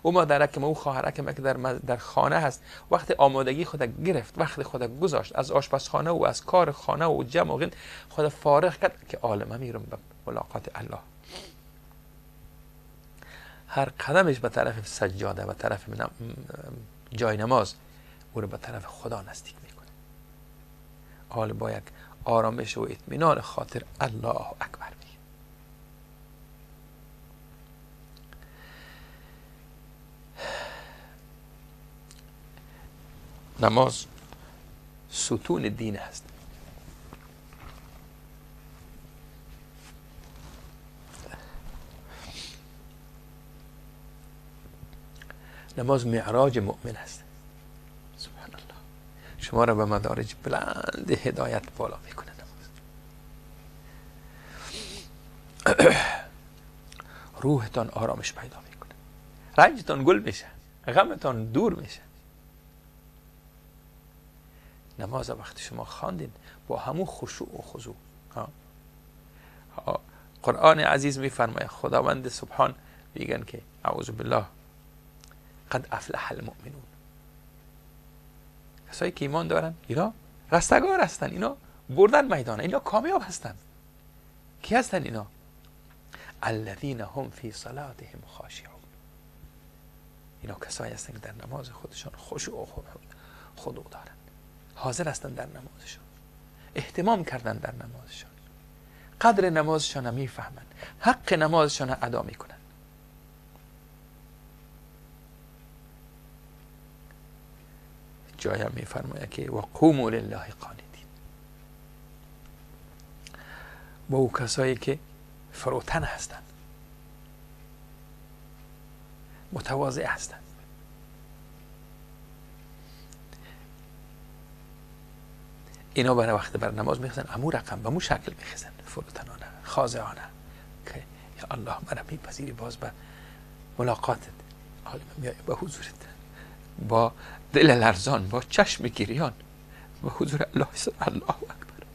او مادرک ما، او خواهرک ما که در خانه هست، وقت آمادگی خود گرفت، وقت خود گذاشت، از آشپزخانه و از کار خانه و جمع و خود فارغ کرد که عالمه میرم به ملاقات الله. هر قدمش به طرف سجاده، به طرف جای نماز، او رو به طرف خدا نزدیک میکنه. حال با یک آرامش و اطمینان خاطر الله اکبر میگه. نماز ستون دین است. نماز معراج مؤمن است. سبحان الله. شما را به مدارج بلند هدایت بالا میکنه نماز. روحتان آرامش پیدا میکنه، رنجتان گل میشه، غمتان دور میشه. نماز وقتی شما خواندین با همون خشوع و خضوع، قرآن عزیز میفرماید، خداوند سبحان میگن که اعوذ بالله قد افلح المؤمنون. کسایی که ایمان دارن اینا رستگار هستن، اینا بردن میدان، اینا کامیاب هستن. کی هستن اینا؟ الذین هم فی صلاتهم خاشعون. اینا کسایی هستن که در نماز خودشان خشوع و خضوع دارن، حاضر هستن در نمازشان، اهتمام کردن در نمازشان، قدر نمازشان میفهمن، حق نمازشان ادا میکنن. جایم میفرماید که و قوموا لله قانتین. با او کسایی که فروتن هستند، متواضع هستند، اینا برای وقت بر نماز میخزن امو رقم به مو شکل میخزن، فروتنانه، خاضعانه، که یا الله مرا میپذیری باز به ملاقاتت، عالم میای به حضورت، با دل لرزان، با چشم گریان به حضور الله. الله اکبر.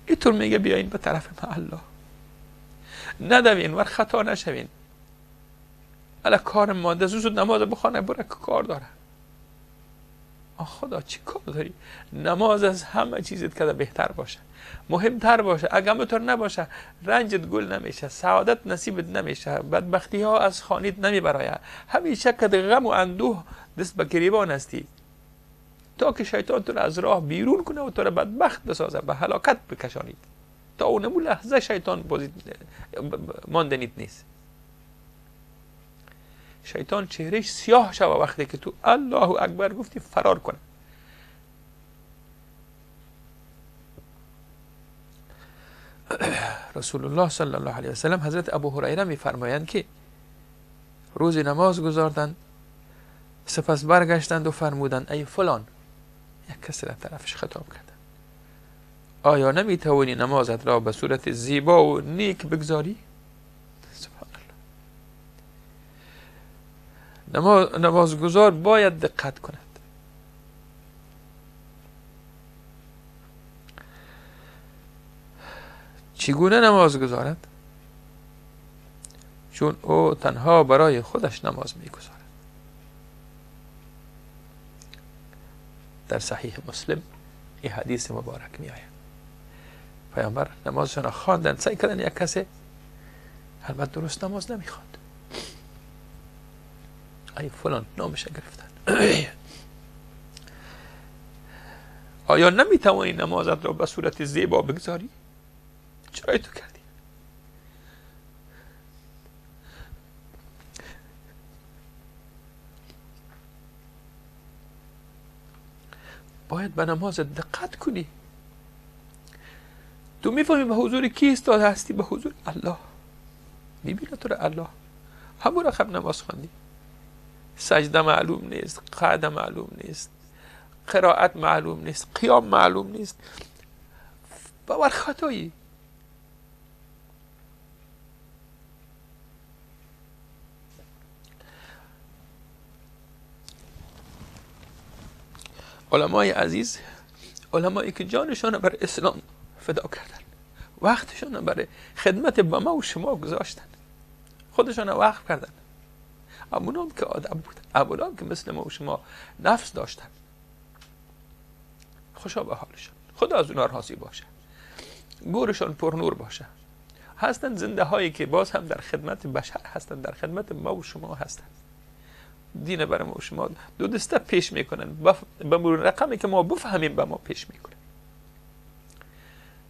اینطور میگه بیاین به طرف ما الله، ندوین ور خطا نشوین، الا کار مانده، زود نماز بخوانه بره که کار داره. آه خدا چی کار داری؟ نماز از همه چیزت که بهتر باشه، مهمتر باشه. اگه همونطور نباشه رنجت گل نمیشه، سعادت نصیبت نمیشه، بدبختی ها از خانیت نمیبرایه، همیشه که غم و اندوه دست به گریبان هستی تا که شیطان تو را از راه بیرون کنه و تو را بدبخت بسازه، به هلاکت بکشانید. تا اونمو لحظه شیطان ماندنیت نیست. شیطان چهرهش سیاه شوه وقتی که تو الله اکبر گفتی فرار کنه. رسول الله صلی الله علیه وسلم، حضرت ابو هریره میفرمایند که روز نماز گذاردند، سپس برگشتند و فرمودند ای فلان، یک کسی را طرفش خطاب کردند، آیا نمیتوانی نمازت را به صورت زیبا و نیک بگذاری؟ سبحان الله. نمازگزار باید دقت کند. چگونه نماز گذارد؟ چون او تنها برای خودش نماز میگذارد. در صحیح مسلم این حدیث مبارک می آید. پیامبر نمازشان خواندند، سعی کردن یک کسی البته درست نماز نمیخواند، ای فلان نامش گرفتن، آیا نمیتوانی نمازت را به صورت زیبا بگذاری؟ چرا تو کردی؟ باید به نماز دقت کنی. تو میفهمی به حضور کی ایستاده هستی؟ به حضور الله. میبینه تو را الله. همون رقم نماز خواندی، سجده معلوم نیست، قعده معلوم نیست، قرائت معلوم نیست، قیام معلوم نیست، باور خطایی. علمای عزیز، علمایی که جانشان بر اسلام فدا کردن، وقتشان برای خدمت به ما و شما گذاشتن، خودشان وقف کردن، امونام که آدم بودن، امونام که مثل ما و شما نفس داشتن، خوشا به حالشان، خدا از اونا راضی باشه، گورشان پر نور باشه. هستن زنده هایی که باز هم در خدمت بشر هستن، در خدمت ما و شما هستن، دین برای ما و شما دو دسته پیش میکنن، به رقمی که ما بفهمیم به ما پیش میکنن.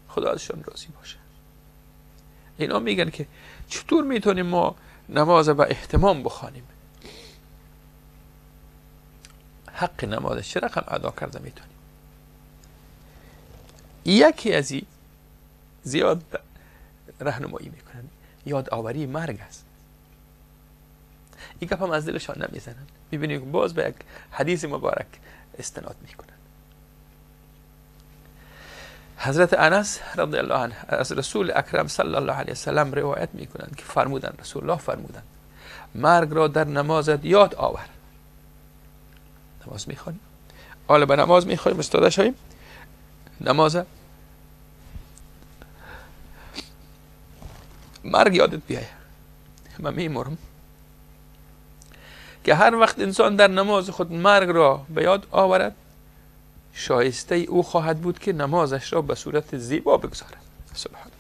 خدا ازشان راضی باشه. اینا میگن که چطور میتونیم ما نماز به اهتمام بخوانیم؟ حق نماز چه رقم ادا کرده میتونیم؟ یکی از این زیاد راهنمایی میکنن، یادآوری مرگ است. این گپ هم از دلشان نمیزنن. میبینیم باز به یک حدیث مبارک استناد میکنن. حضرت انس رضی الله عنه از رسول اکرم صلی الله علیه وسلم روایت میکنند که فرمودند، رسول الله فرمودند مرگ را در نمازت یاد آور. نماز میخوانیم، حالا به نماز میخوانیم استاده شویم، نماز مرگ یادت بیایه، من میمرم. که هر وقت انسان در نماز خود مرگ را به یاد آورد، شایسته او خواهد بود که نمازش را به صورت زیبا بگذارد. سبحان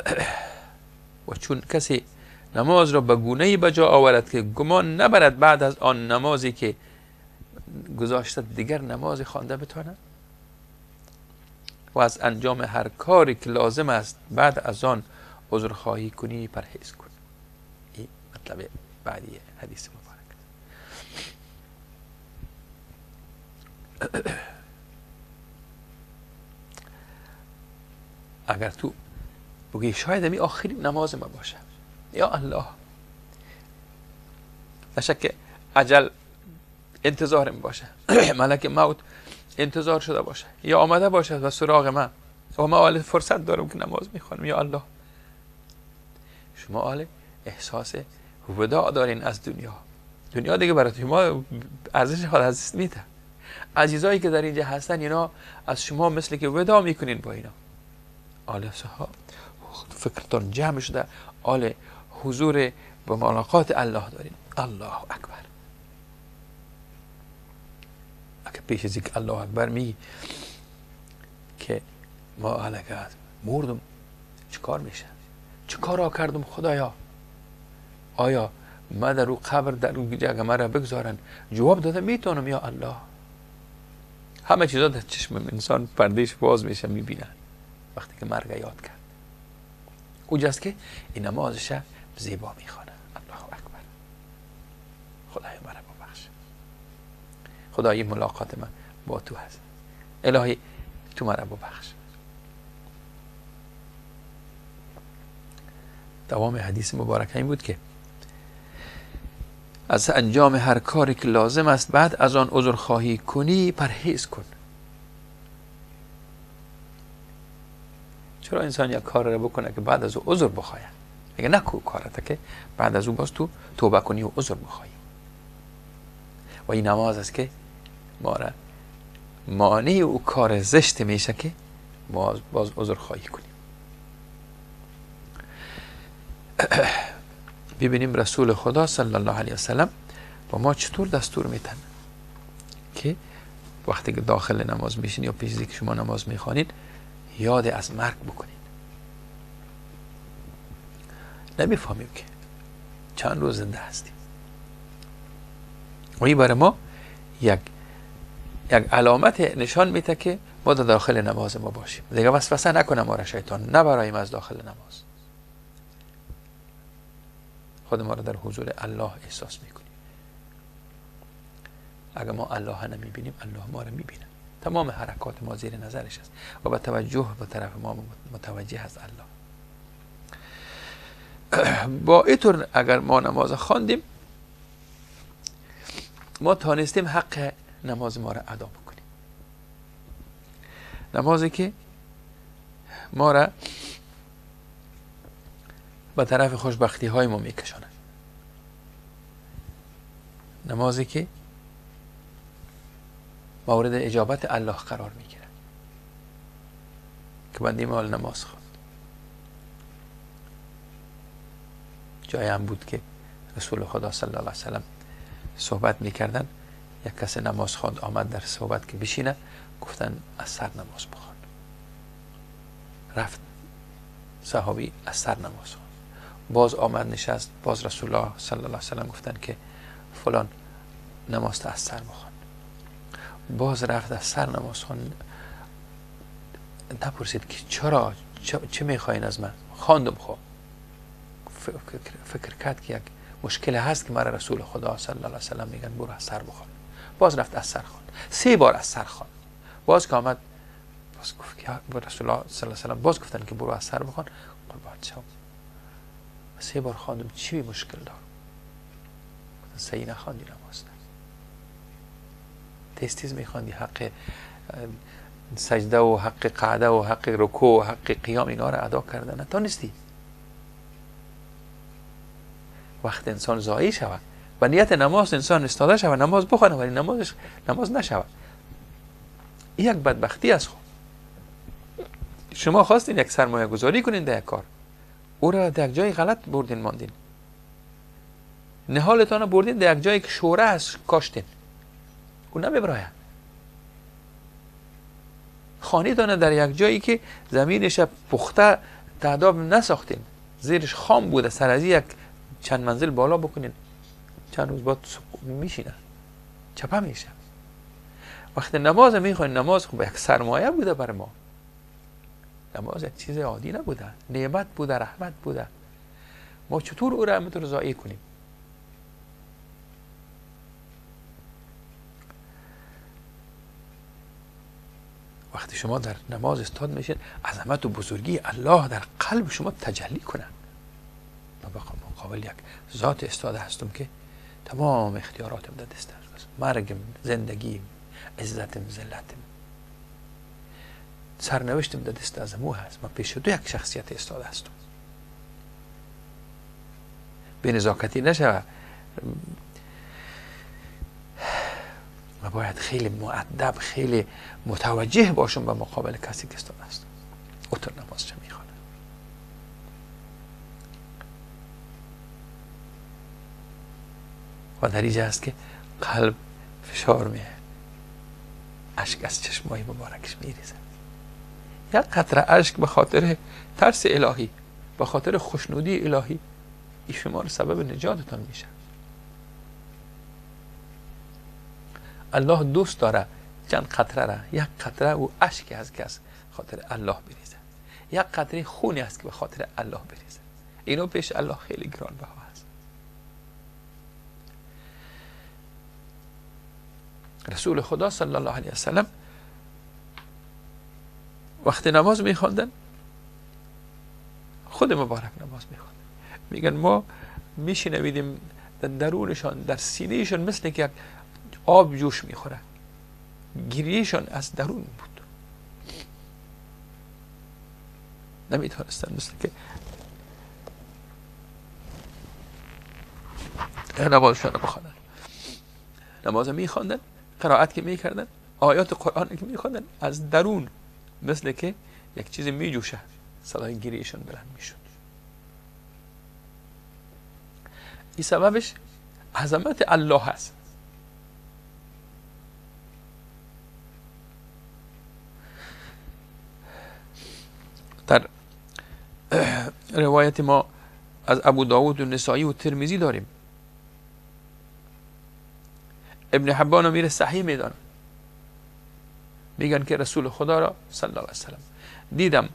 الله. و چون کسی نماز را به گونه‌ای به جا آورد که گمان نبرد بعد از آن نمازی که گذاشته دیگر نماز خوانده بتواند، و از انجام هر کاری که لازم است بعد از آن عذرخواهی کنی پرهیز کن. این مطلب بعدی حدیث مبارک. اگر تو بگی شاید می آخرین نماز ما باشه، یا الله، نشه که عجل انتظارم باشه، ملک موت انتظار شده باشه یا آمده باشه و سراغ من، و من حال فرصت دارم که نماز میخوانم، یا الله. شما حال احساس وداع دارین از دنیا. دنیا دیگه برای شما ارزش خود از دست میده. عزیزایی که در اینجا هستن اینا از شما مثل که وداع میکنین با اینا. حال فکرتان جمع شده، حال حضور به ملاقات الله دارین. الله اکبر. اگه پیش از اینکه الله اکبر میگی که ما هلکت مردم، چیکار میشه؟ چیکارا کردم خدایا؟ آیا ما در او قبر در او جاگه مرا بگذارن جواب داده میتونم یا الله؟ همه چیزا در چشم انسان پردهش باز میشه، میبینن وقتی که مرگ یاد کرد. اوجاست که این نمازش زیبا میخوانه. الله اکبر، خدای مرا ببخش، خدای ملاقات من با تو هست، الهی تو مرا ببخش. دوام حدیث مبارک این بود که از انجام هر کاری که لازم است بعد از آن عذرخواهی کنی پرهیز کن. چرا انسان یک کار را بکنه که بعد از او عذر بخواهد؟ میگه نکو کارت که بعد از او باز تو توبه کنی و عذر بخواهی. و این نماز است که ما را مانع او کار زشت میشه که ما باز عذر خواهی کنیم. ببینیم رسول خدا صلی الله علیه وسلم با ما چطور دستور میتن که وقتی که داخل نماز میشین یا پیش از اینکه شما نماز میخوانید یاد از مرگ بکنید. نمیفهمیم که چند روز زنده هستیم و این برای ما یک علامت نشان میده که ما در داخل نماز ما باشیم. دیگه وسوسه نکنه ما را شیطان، نبرایم از داخل نماز. خود ما را در حضور الله احساس میکنیم. اگر ما الله نمیبینیم، الله ما را میبینه. تمام حرکات ما زیر نظرش است و با توجه به طرف ما متوجه است الله. با اینطور اگر ما نماز خواندیم، ما تانستیم حق نماز ما را ادا بکنیم. نمازی که ما را به طرف خوشبختی های ما میکشاند، نمازی که مورد اجابت الله قرار میگیره که بنده مال نماز خواند. جایی هم بود که رسول خدا صلی الله علیه وسلم صحبت میکردن، یک کس نماز خواند آمد در صحبت که بشینه، گفتن از سر نماز بخوان. رفت صحابی از سر نماز خواند، باز آمد نشست، باز رسول الله صلی الله علیه وسلم گفتن که فلان نماز تا از سر بخوان. باز رفت از سر نماز خواند. نپرسید که چرا، چه میخواین از من؟ خواندم. خب فکر کرد که یک مشکل هست که مرا رسول خدا صلی الله علیه وسلم میگن برو از سر بخوان. باز رفت از سر خواند، 3 بار از سر خواند. باز که آمد باز گفت که رسول الله صلی الله علیه وسلم باز گفتن که برو از سر بخوان. قربان شم، 3 بار خواندم، چی مشکل دارم؟ صحیح نخواندی نماز، تیز تیز میخواندی، حق سجده و حق قعده و حق رکوع و حق قیام اینا را ادا کرده نتانستی. وقت انسان ضایع شود و نیت نماز انسان استاده شود، نماز بخونه ولی نمازش نماز نشود، این یک بدبختی است. خود شما خواستین یک سرمایه گذاری کنین در یک کار، او را در یک جای غلط بردین ماندین، نهالتان را بردین در یک جایی که شوره است کاشتین، او نمیبراید. خانه‌تان در یک جایی که زمینش پخته تعداد نساختین، زیرش خام بوده، سر از یک چند منزل بالا بکنین، چند روز بعد میشینه، چپه میشه. وقتی نماز میخواین، نماز خوب یک سرمایه بوده بر ما، نماز یک چیز عادی نبوده، نعمت بوده، رحمت بوده. ما چطور او را همینطور ضایع کنیم؟ وقتی شما در نماز استاد میشین، عظمت و بزرگی الله در قلب شما تجلی کنه. من مقابل یک ذات استاده هستم که تمام اختیاراتم در دست است، مرگم، زندگیم، عزتم، ذلتم، سرنوشتم در دست از او هست. من پیش دو یک شخصیت استاده هستم. به نزاکتی نشوه، و باید خیلی مؤدب، خیلی متوجه باشم به مقابل کسی که استاده است. او تو نماز چه میخوانه. و در اینجا است که قلب فشار میه، اشک از چشمای مبارکش میریزه. یک قطره اشک به خاطر ترس الهی، به خاطر خوشنودی الهی، این شما رو سبب نجاتتان میشه. الله دوست داره چند قطره را، یک قطره او اشکی هست که از خاطر الله بریزه، یک قطره خونی هست که به خاطر الله بریزه. اینو پیش الله خیلی گرانبها هست. رسول خدا صلی الله علیه وسلم وقتی نماز میخواندن، خود مبارک نماز میخواندن، میگن ما میشنویدیم در درونشان، در سینهشان مثل که یک آب جوش میخوره، گریهشان از درون بود، نمیتونستن مثل که نمازشان رو بخوانن. نماز میخواندن، قرائت که میکردن، آیات قرآن که میخواندن، از درون مثل که یک چیز میجوشه، صدای گریهشان بلند میشد. این سببش عظمت الله هست. در روایت ما از ابو داود و نسائی و ترمذی داریم، ابن حبان میره صحیح میدانه، میگن که رسول خدا را صلی الله علیه وسلم دیدم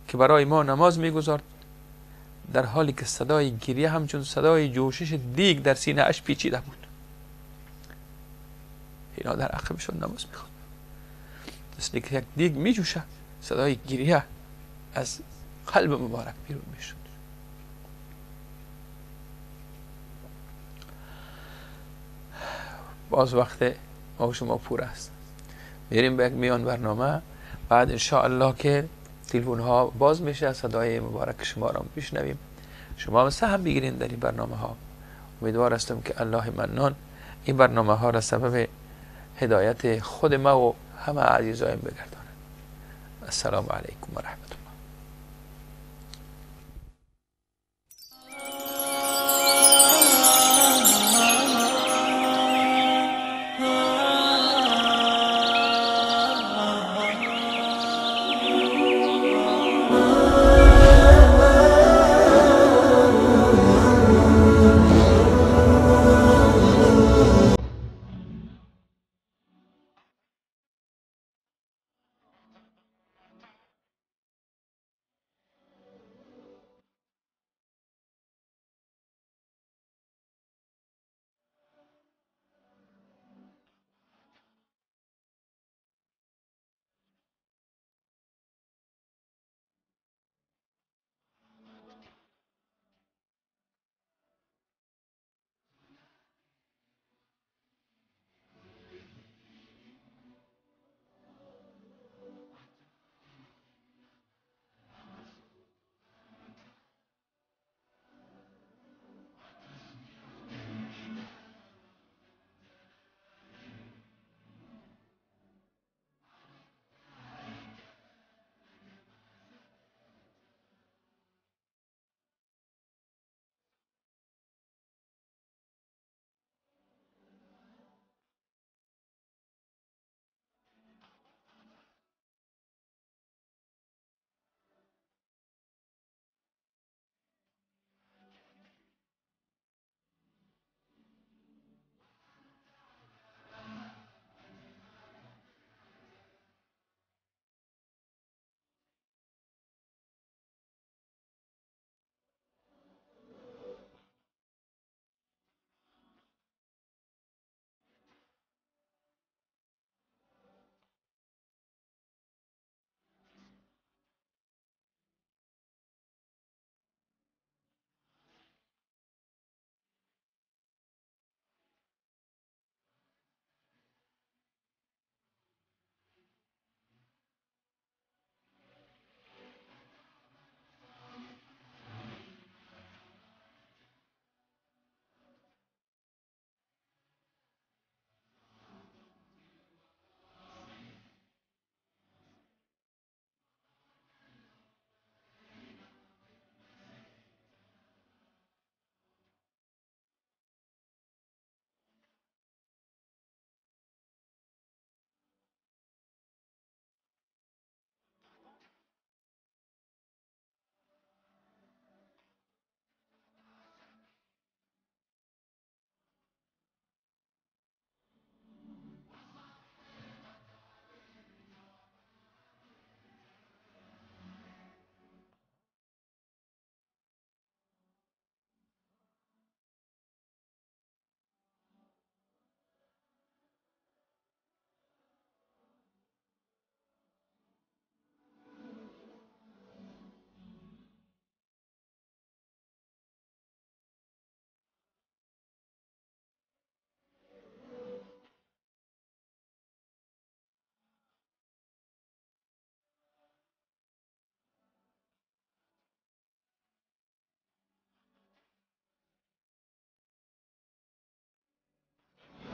که برای ما نماز میگذارد، در حالی که صدای گریه همچون صدای جوشش دیگ در سینه اش پیچیده بود. اینا در عقبشون نماز میخوند، مثل که یک دیگ میجوشه، صدای گریه از قلب مبارک بیرون میشد. باز وقت ما و شما پور است. میریم به یک میان برنامه، بعد انشاءالله که تلفن ها باز میشه، صدای مبارک شما را بشنویم، شما هم سهم بگیرین در این برنامه ها. امیدوار هستم که الله منان این برنامه ها را سبب هدایت خود ما و همه عزیزایم بگرداند. السلام علیکم و رحمت الله.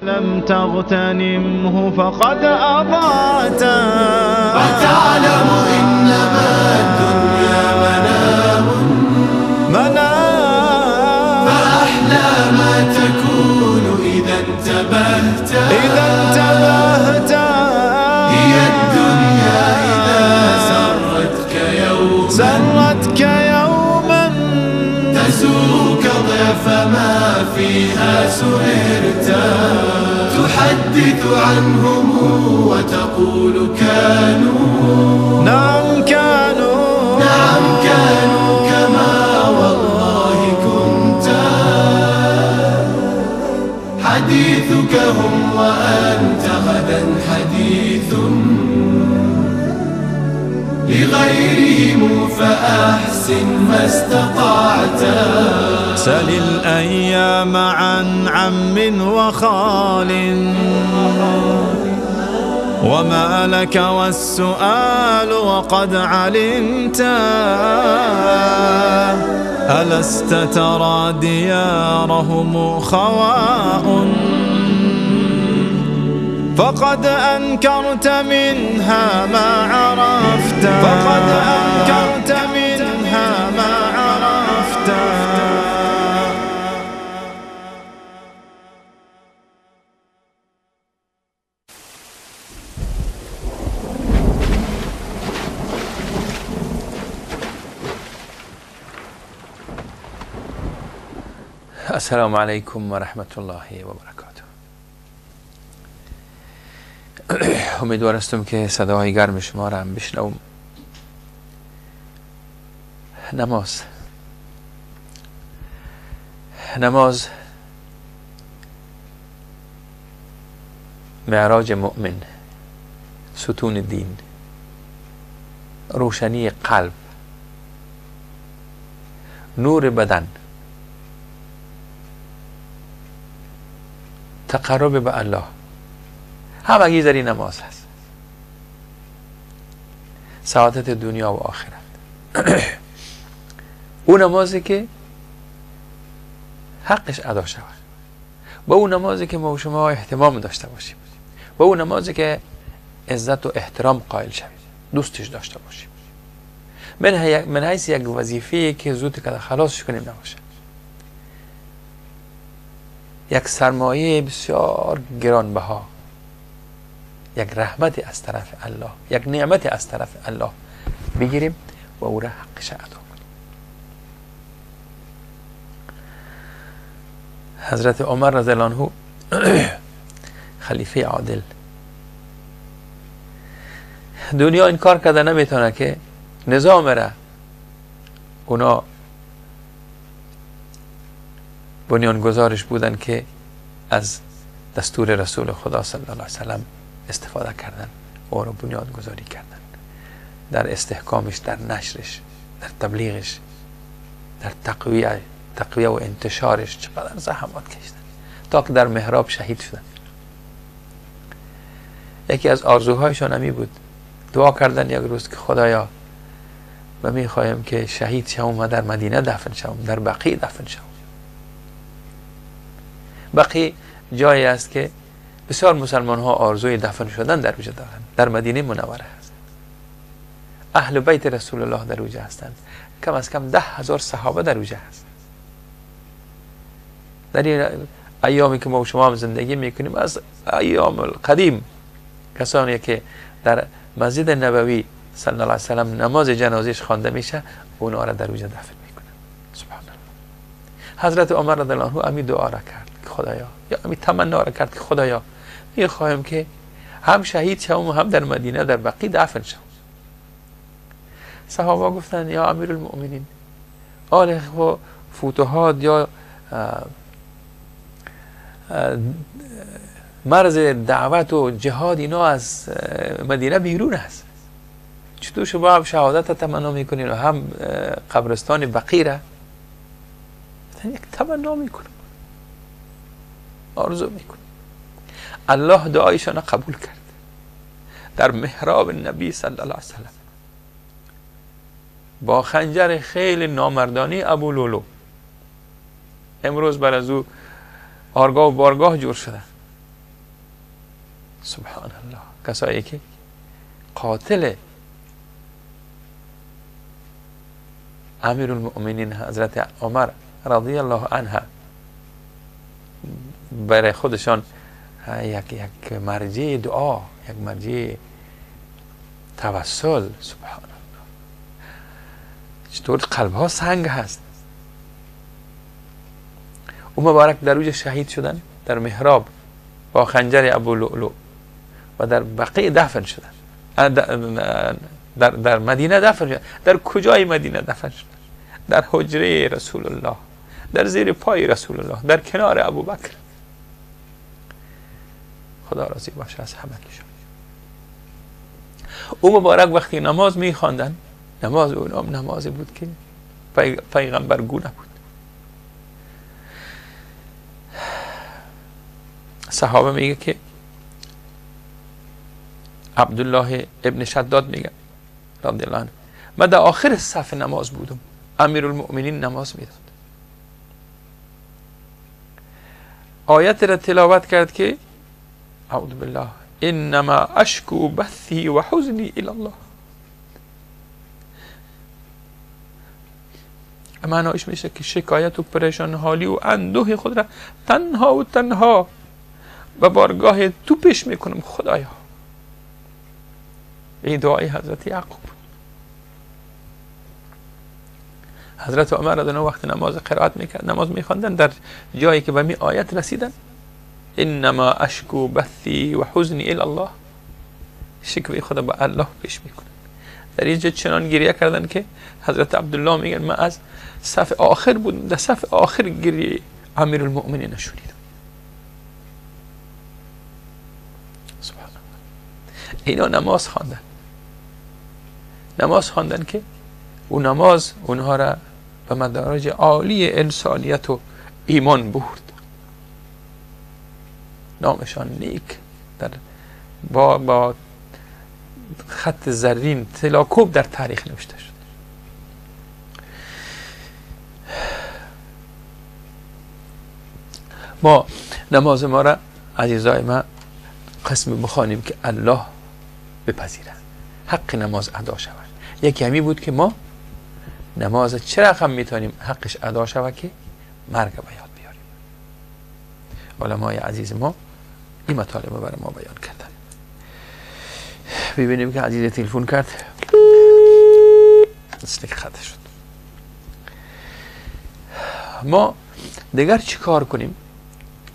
لم تغتنمه فقد أضعته. وتعلم إنما الدنيا منام منام، فأحلى ما تكون إذا انتبهت، إذا انتبهت. هي الدنيا إذا سرتك يوما، سرتك يوما، تسوك ضعف ما فيها سررت. تحدث عنهم وتقول كانوا، نعم كانوا، نعم كانوا كما والله كنت. حديثك هم وأنت غدا حديث، لغيرهم فأحسن ما استطعت. سل الأيام عن عم وخال، وما لك والسؤال وقد علمت. ألست ترى ديارهم خواء، فقد أنكرت منها ما عرفت، فقد أنكرت منها ما عرفت. السلام علیکم و رحمت الله و برکاته. امیدوار هستم که صداهای گرم شما را هم بشنوم. نماز، نماز معراج مؤمن، ستون دین، روشنی قلب، نور بدن، تقرب به الله، همگی در این نماز هست. سعادت دنیا و آخرت. اون نمازی که حقش ادا شود، با اون نمازی که ما و شما اهتمام داشته باشیم، با اون نمازی که عزت و احترام قائل شویم، دوستش داشته باشیم، من حیث یک وظیفه که زود که خلاصش کنیم نباشه، یک سرمایه بسیار گرانبها، یک رحمت از طرف الله، یک نعمت از طرف الله بگیریم و او را حقش ادا کنیم. حضرت عمر رضی الله عنه خلیفه عادل، دنیا انکار کرده نمیتونه که نظام را اونا بنیانگذارش بودن که از دستور رسول خدا صلی الله علیه وسلم استفاده کردن و او را بنیانگذاری کردن، در استحکامش، در نشرش، در تبلیغش، در تقویه و انتشارش چقدر زحمات کشیدن تا که در محراب شهید شدن. یکی از آرزوهایشان همی بود، دعا کردن یک روز که خدایا و میخوایم که شهید شوم و در مدینه دفن شوم، در بقیع دفن شوم. بقیع جایی است که بسیار مسلمان ها آرزوی دفن شدن در اوجه دارند، در مدینه منوره هست، اهل بیت رسول الله در اوجه هستند، کم از کم 10,000 صحابه در اوجه هست. در این ایامی که ما و شما هم زندگی میکنیم، از ایام القدیم کسانی که در مسجد نبوی صلی الله علیه وسلم نماز جنازهش خوانده میشه، اونا را در اوجه دفن میکنن. سبحان الله. حضرت عمر رضی الله عنه امی دعا را کرد که خدایا، یا امی تمنا را کرد که خدایا میخواهم که هم شهید شوم و هم در مدینه در بقیع دفن شوم. صحابه گفتن یا امیرالمؤمنین، آل فتوحات یا مرز دعوت و جهاد اینا از مدینه بیرون است، چطور شما هم شهادت تمنا میکنین و هم قبرستان بقیع را؟ یک تمنا میکنم، آرزو میکنم. الله دعایشان قبول کرد. در محراب نبی صلی الله علیه وسلم با خنجر خیلی نامردانی ابو لولو، امروز بر از او آرگاه و بارگاه جور شده. سبحان الله، کسایی که قاتل امیرالمؤمنین حضرت عمر رضی الله عنه برای خودشان یک مرجع دعا، یک مرجع توسل. سبحان الله، چطور قلب ها سنگ هست. او مبارک در اوج شهید شدن در محراب با خنجر ابو لؤلؤ و در بقیع دفن شدن، در مدینه دفن شدن. در کجای مدینه دفن شدن؟ در حجره رسول الله، در زیر پای رسول الله، در کنار ابوبکر. خدا راضی باشه از همگیشون. او مبارک وقتی نماز میخواندن، نماز اونام نمازی بود که پیغمبر گونه بود. صحابه میگه که عبدالله ابن شداد میگه رضی الله عنه، من در آخر صف نماز بودم، امیرالمؤمنین نماز میداد، آیت را تلاوت کرد که اعوذ بالله انما اشکو بثی و حزنی الی الله. معنایش میشه که شکایت و پریشان حالی و اندوه خود را تنها و تنها به بارگاه تو پیش میکنم خدایا. این دعای حضرت یعقوب. حضرت عمر رضی الله وقت نماز قرائت میکرد، نماز میخواندن، در جایی که به می آیت رسیدن، انما اشکو بثی و حزنی الی الله، شکوه خدا به الله پیش میکنن. در اینجا چنان گریه کردن که حضرت عبدالله میگن من از صف آخر بودم، در صف آخر گریه امیرالمؤمنین شنیدم. سبحان الله. اینا نماز خواندن، نماز خواندن که او نماز اونها را به مدارج عالی انسانیت و ایمان برد. نامشان نیک در با خط زرین طلاکوب در تاریخ نوشته شد. ما نماز ما را عزیزای ما قسم بخوانیم که الله بپذیره، حق نماز ادا شود. یکی همی بود که ما نماز چرا هم میتونیم حقش ادا شود که مرگ به یاد بیاریم. علمای عزیز ما این مطالب رو برای ما بیان کردن. ببینیم که عزیز تلفن کرد، مثل خطه شد. ما دیگر چی کار کنیم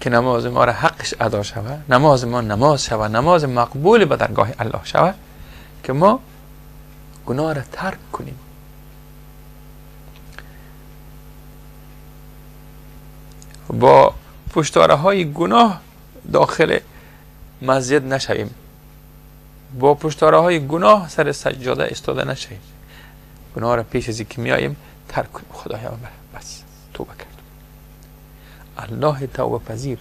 که نماز ما را حقش ادا شود، نماز ما نماز شود، نماز مقبول به درگاه الله شود، که ما گناه را ترک کنیم. با پشتاره های گناه داخل مسجد نشویم، با پشتاره های گناه سر سجاده استاده نشویم. گناه را پیش از اینکه میاییم ترک کنیم. خدایا بس توبه کردم. الله توبه پذیر.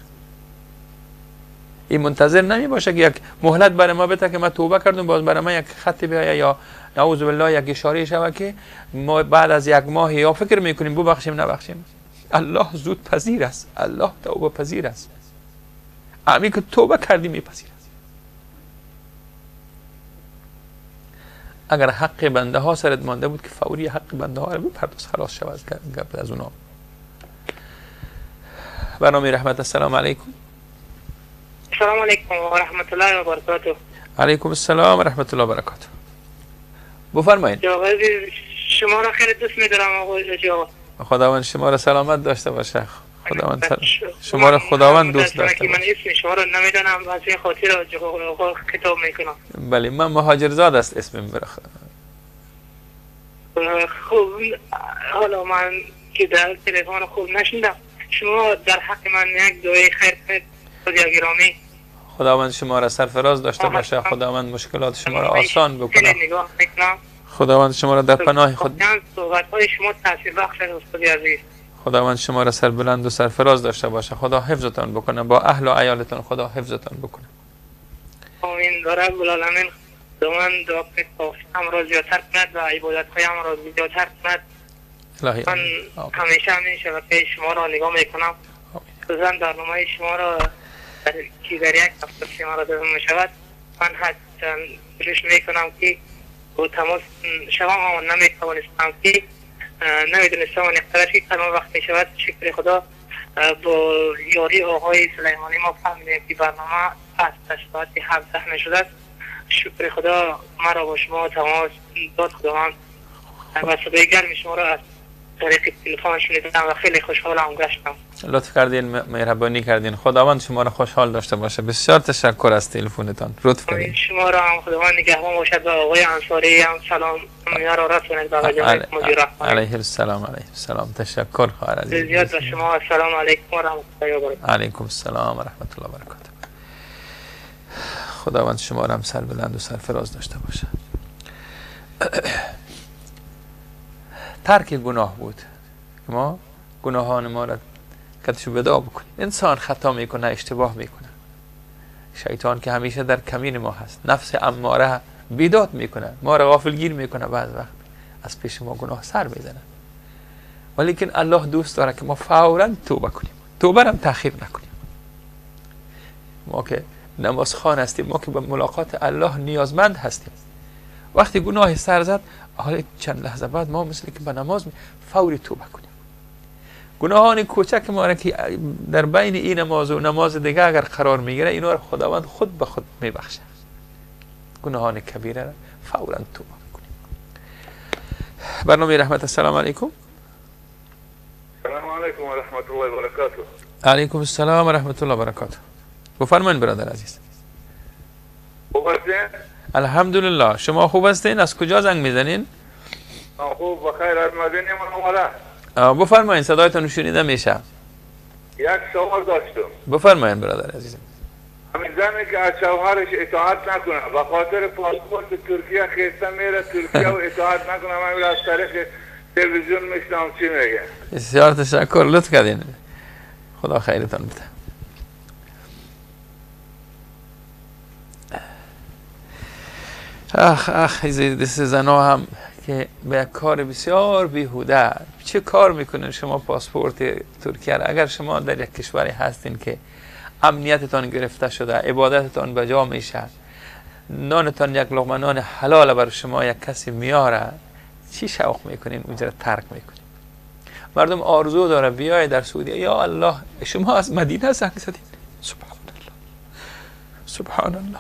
این منتظر نمی باشه که یک مهلت برای ما بده که ما توبه کردم، باز برای ما یک خط بیاید یا نعوذ بالله یک اشاره شود که ما بعد از یک ماه یا فکر میکنیم ببخشیم نبخشیم. الله زود پذیر است، الله توبه پذیر است. امی که توبه کردی میپذیرد. اگر حق بنده ها سرت مانده بود که فوری حق بنده ها رو بپرداز، خلاص شود از اونا. برنامه رحمت. السلام علیکم. السلام علیکم و رحمت الله و برکاته. علیکم السلام و رحمت الله و برکاته. بفرمایید. شما را خیلی دوست می‌دارم آقای آقا. خداوند شما را سلامت داشته باشه. خداوند شما را خداوند دوست داشته باشه. من اسم شما را نمیدانم، از این خاطر آقا خطاب میکنم. بله من مهاجرزاد است اسمم. خب حالا من که در تلفن خوب نشنیدم، شما در حق من یک دعای خیر کنید خدا گرامی. خداوند شما را سرفراز داشته باشه. خداوند مشکلات شما را آسان بکنه. نگاه میکنم. خداوند شما را در پناه خود. صحبت‌های شما تاثیر بخش است استاد عزیز. خداوند شما را سربلند و سرفراز داشته باشه. خدا حفظتان بکنه با اهل و عیالتان. خدا حفظتان بکنه. آمین رب العالمین. خداوند دعا کنید توفیقم را زیادتر کند و عبادت‌هایم را زیادتر کند. الهی من همیشه همین شبکه شما را نگاه میکنم. خصوصا برنامه شما را که در یک هفته شما را داده میشود، من حتما کوشش میکنم که با تماس شوم، اما نمیتوانستم که نمیدونستم آن اقتدار که کدام وقت میشود. شکر خدا با یاری آقای سلیمانی ما فهمیدیم که برنامه از ساعت 17 شده است. شکر خدا مرا با شما تماس داد خداوند و صدای گرم شما را از طریق تلفن شنیدم و خیلی خوشحالم گشتم. لطف کردین، مهربانی کردین. خداوند شما را خوشحال داشته باشه. بسیار تشکر از تلفنتان. لطف کردین. شما را هم خداوند نگهبان باشد و آقای انصاری هم سلام را رسانید به جناب مدیر. علیه السلام. علیه السلام. تشکر خواهر عزیز. زیاد به شما. السلام علیکم و رحمت الله و برکاته. علیکم السلام و رحمت الله و برکاته. خداوند شما را هم سر بلند و سرفراز داشته باشه. ترک گناه بود، ما گناهان ما را کتشو بدا بکنیم. انسان خطا میکنه، اشتباه میکنه، شیطان که همیشه در کمین ما هست، نفس اماره بیداد میکنه، ما را غافلگیر میکنه، بعض وقت از پیش ما گناه سر میزنه، ولیکن الله دوست داره که ما فورا توبه کنیم، توبه هم تأخیر نکنیم. ما که نماز خوان هستیم، ما که به ملاقات الله نیازمند هستیم، وقتی گناه سر زد، حالا چند لحظه بعد ما مثل که به نماز فوری توبه کنیم. گناهان کوچک ما را که در بین این نماز و نماز دیگه اگر قرار میگیره، اینا را خداوند خود به خود میبخشه. گناهان کبیره را فورا توبه کنیم. برنامه رحمت، السلام علیکم. السلام علیکم و رحمت الله و برکاته. علیکم السلام و رحمت الله و برکاته. بفرمایید برادر عزیز. خوب هستین؟ الحمدلله. شما خوب هستین؟ از کجا زنگ میزنین؟ خوب بخیر، از مدینه منوره. بفرمایید، صدایتون شنیده میشه. یک سوال داشتم. بفرمایید برادر عزیزم. همین زنی که از شوهرش اطاعت نکنه به خاطر پاسپورت ترکیه خیسته میره ترکیه و اطاعت نکنه، من از طریق تلویزیون میشنم چی میگه. بسیار تشکر، لطف کردین، خدا خیرتان بده. اخ اخ، دست زنا هم که به یک کار بسیار بیهوده چه کار میکنین شما پاسپورت ترکیه را. اگر شما در یک کشوری هستین که امنیتتان گرفته شده، عبادتتان به جا میشه، نانتان یک لقمه نان حلال بر شما یک کسی میاره، چی شوق میکنین اونجا را ترک میکنین؟ مردم آرزو داره بیای در سعودیه. یا الله، شما از مدینه زنگ زدین. سبحان الله، سبحان الله.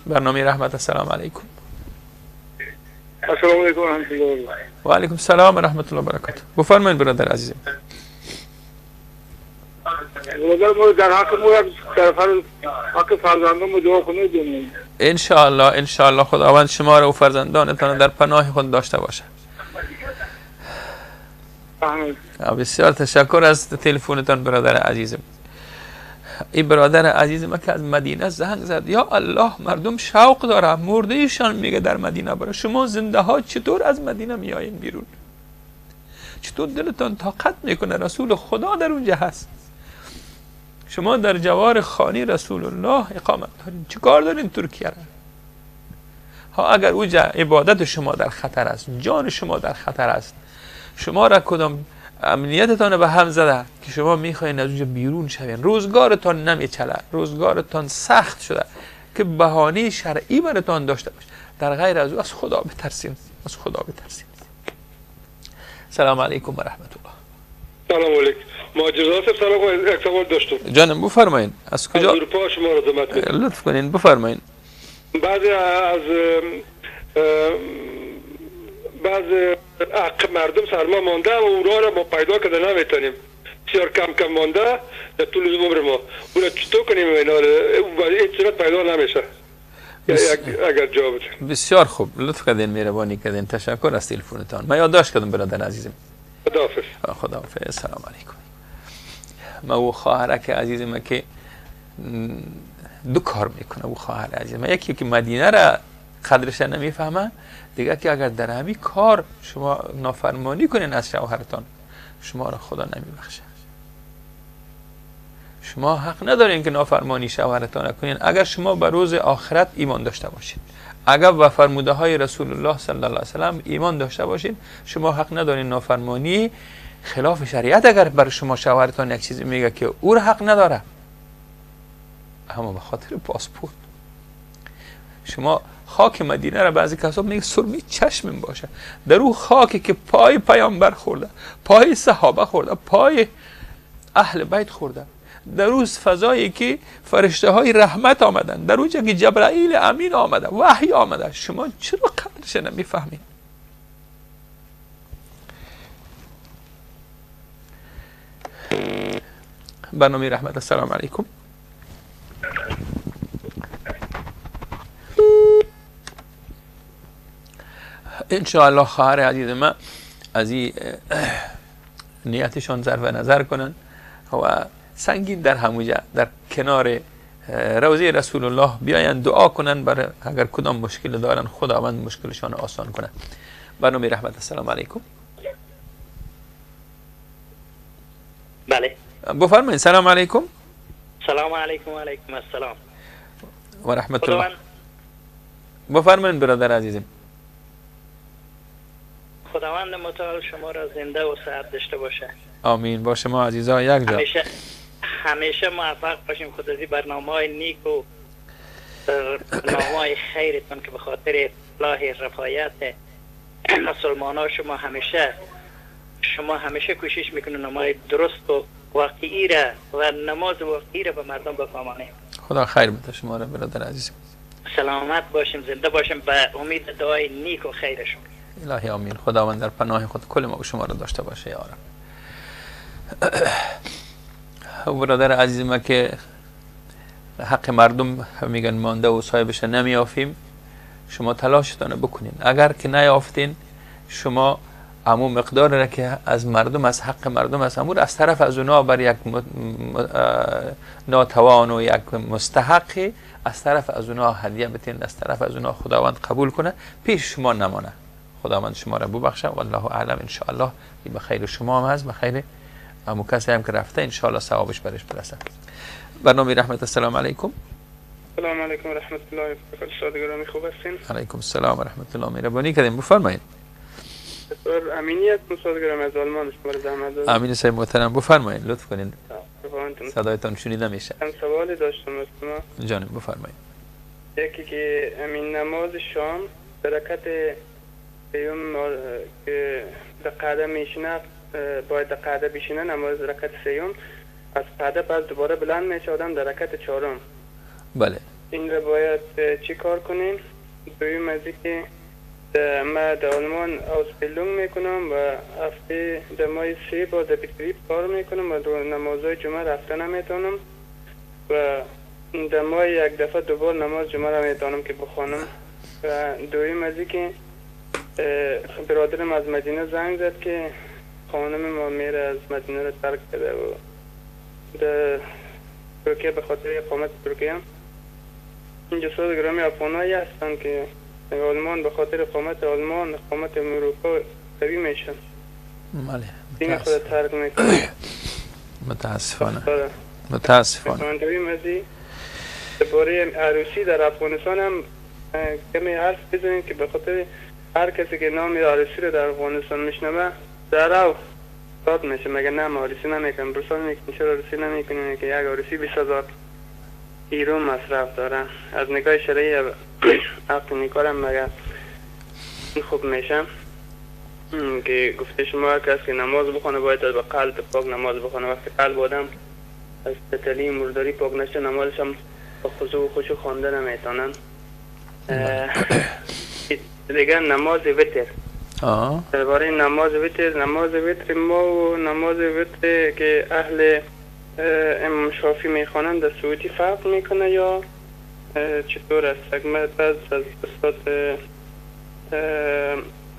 برنامه رحمت، السلام علیکم. السلام علیکم و رحمت الله و علیکم السلام و رحمت الله و برکاته. بفرمایید برادر عزیزم. در حق حق فرزندان دعا کنید. ان شاء الله، ان شاء الله خداوند شما را و فرزندانتان در پناه خود داشته باشه. بسیار تشکر از تلفنتان برادر عزیزم. این برادر عزیز ما که از مدینه زنگ زد، یا الله، مردم شوق داره، مرده ایشان میگه در مدینه برای شما زنده ها چطور از مدینه میایین بیرون؟ چطور دلتان طاقت میکنه؟ رسول خدا در اونجا هست، شما در جوار خانه رسول الله اقامت دارین، چه کار دارین ترکیه را؟ ها، اگر اونجا عبادت شما در خطر است، جان شما در خطر است، شما را کدام امنیتتان به هم زده که شما میخواین از اونجا بیرون شوین، روزگارتان نمیچله، روزگارتان سخت شده که بهانه شرعی براتان داشته باشه. در غیر از او از خدا بترسین، از خدا بترسین. سلام علیکم و رحمت الله. سلام علیکم. ماجرا سلام، یک سوال داشتم. جانم بفرمایین. از کجا؟ از اروپا شما را زحمت میدم. لطف کنین بفرمایین. بعضی از بعض حق مردم سرما مانده و اونها را ما پیدا کرده نمیتونیم، بسیار کم کم مانده در طول عمر ما. او را چطور کنیم اینا را؟ این صورت پیدا نمیشه. اگر جواب بده. بسیار خوب، لطف کردین، مهربانی کردین، تشکر از تلفنتان. من یادداشت کردم برادر عزیزم. خداحافظ. خداحافظ، سلام علیکم. ما و خواهرک عزیزم که دو کار میکنه، او خواهر عزیزم، یکی که مدینه را قدرش نمیفهمه، دیگه که اگر در همین کار شما نافرمانی کنین از شوهرتان، شما را خدا نمیبخشه. شما حق ندارین که نافرمانی شوهرتان کنین اگر شما به روز آخرت ایمان داشته باشین، اگر به فرموده های رسول الله صلی الله علیه و سلم ایمان داشته باشین، شما حق ندارین نافرمانی خلاف شریعت. اگر بر شما شوهرتان یک چیزی میگه که او را حق نداره، اما به خاطر پاسپورت شما خاک مدینه را بعضی کسا میگه سرمی چشم باشه، در او خاکی که پای پیامبر خورده، پای صحابه خورده، پای اهل بیت خورده، در روز فضایی که فرشته های رحمت آمدن، در اونجا که جبرائیل امین آمده، وحی آمده، شما چرا قدرش نمیفهمید؟ برنامه رحمت، السلام علیکم. انشاءالله خواهر عزیز ما از این نیتشان ظرف نظر کنن و سنگین در هموجه در کنار روضه رسول الله بیاین دعا کنن برای اگر کدام مشکل دارن خداوند مشکلشان آسان کنه. برنامه رحمت، السلام علیکم. بله بفرمایید. سلام علیکم. سلام علیکم و علیکم السلام و رحمت الله. بفرمایید برادر عزیزم. خداوند متعال شما را زنده و صحت داشته باشه. آمین. با شما عزیزا یک جا. همیشه موفق باشیم. خدازی برنامه‌های نیک و برنامه‌های خیرتون که به خاطر اصلاح رفاهیت مسلمان ها شما همیشه کوشش میکنید نماز درست و واقعی را و نماز واقعی را به مردم بفهمانید. خدا خیر بده شما را برادر عزیز. سلامت باشیم، زنده باشیم، به امید دعای نیک و خیرشون. الهی آمین. خداوند در پناه خود کل ما و شما را داشته باشه یا رب. برادر عزیز ما که حق مردم میگن مانده و صاحبش نمیافیم، شما تلاشتان بکنین. اگر که نیافتین، شما امو مقدار را که از مردم، از حق مردم است، امور از طرف از اونا بر یک ناتوان و یک مستحقی از طرف از اونا هدیه بتین، از طرف از اونا خداوند قبول کنه، پیش شما نمانه. خداوند شما را ببخشه. والله اعلم. ان شاء الله به خیر شما هم هست، به خیر امو کسی هم که رفته ان شاء الله ثوابش برش برسه. برنامه رحمت، السلام علیکم. السلام علیکم و رحمت الله و برکاته. استاد گرامی خوب هستین؟ علیکم السلام و رحمت الله. مهربانی کردین، بفرمایید. دکتر امینی هستم استاد گرامی از آلمان. شما را زحمت دادم. امین صاحب محترم بفرمایید، لطف کنین. صدایتان شنیده میشه. من سوالی داشتم از شما. جانم بفرمایید. یکی که امین نماز شام برکت سوم که در قعده میشینه، باید در قعده بشینه نماز رکعت سوم، از قعده پس دوباره بلند میشه آدم در رکعت چهارم. بله. این را باید چی کار کنیم؟ دویم از اینکه من در آلمان Ausbildung میکنم و هفته در ماه 3 بار در Betrieb کار میکنم و دو نمازهای جمعه رفته نمیتونم و در ماه یک دفعه دوبار نماز جمعه را میتونم که بخوانم. و دویم از اینکه برادرم از مدینه زنگ زد که خانم ما میره از مدینه را ترک کرده و در ترکیه به خاطر اقامت ترکیه. اینجا استاد گرامی افغانایی هستن که آلمان به خاطر اقامت آلمان، اقامت اروپا قوی میشن. بله. دین خود ترک میکنه. متاسفانه. متاسفانه. دویم از درباره عروسی در افغانستان هم کمی حرف بزنیم که به خاطر هر کسی که نام عروسی رو در افغانستان میشنوه در داد میشه، مگه نه ما عروسی نمیکنیم؟ برسان میکنیم چرا عروسی نمیکنیم که یک عروسی 20,000 یورو مصرف داره. از نگاه شرعی عقد نکارم مگه این خوب میشه که گفته شما هر کس که نماز بخونه باید به قلب پاک نماز بخونه. وقتی قلب آدم از تتلی مرداری پاک نشه نمازش هم با خضوع و خشوع خوانده نمیتونن. دیگه نماز وتر، درباره نماز وتر، نماز وتر ما و نماز وتر که اهل امام شافعی میخوانند در سعودی فرق میکنه یا چطور است؟ ما بعض از استاد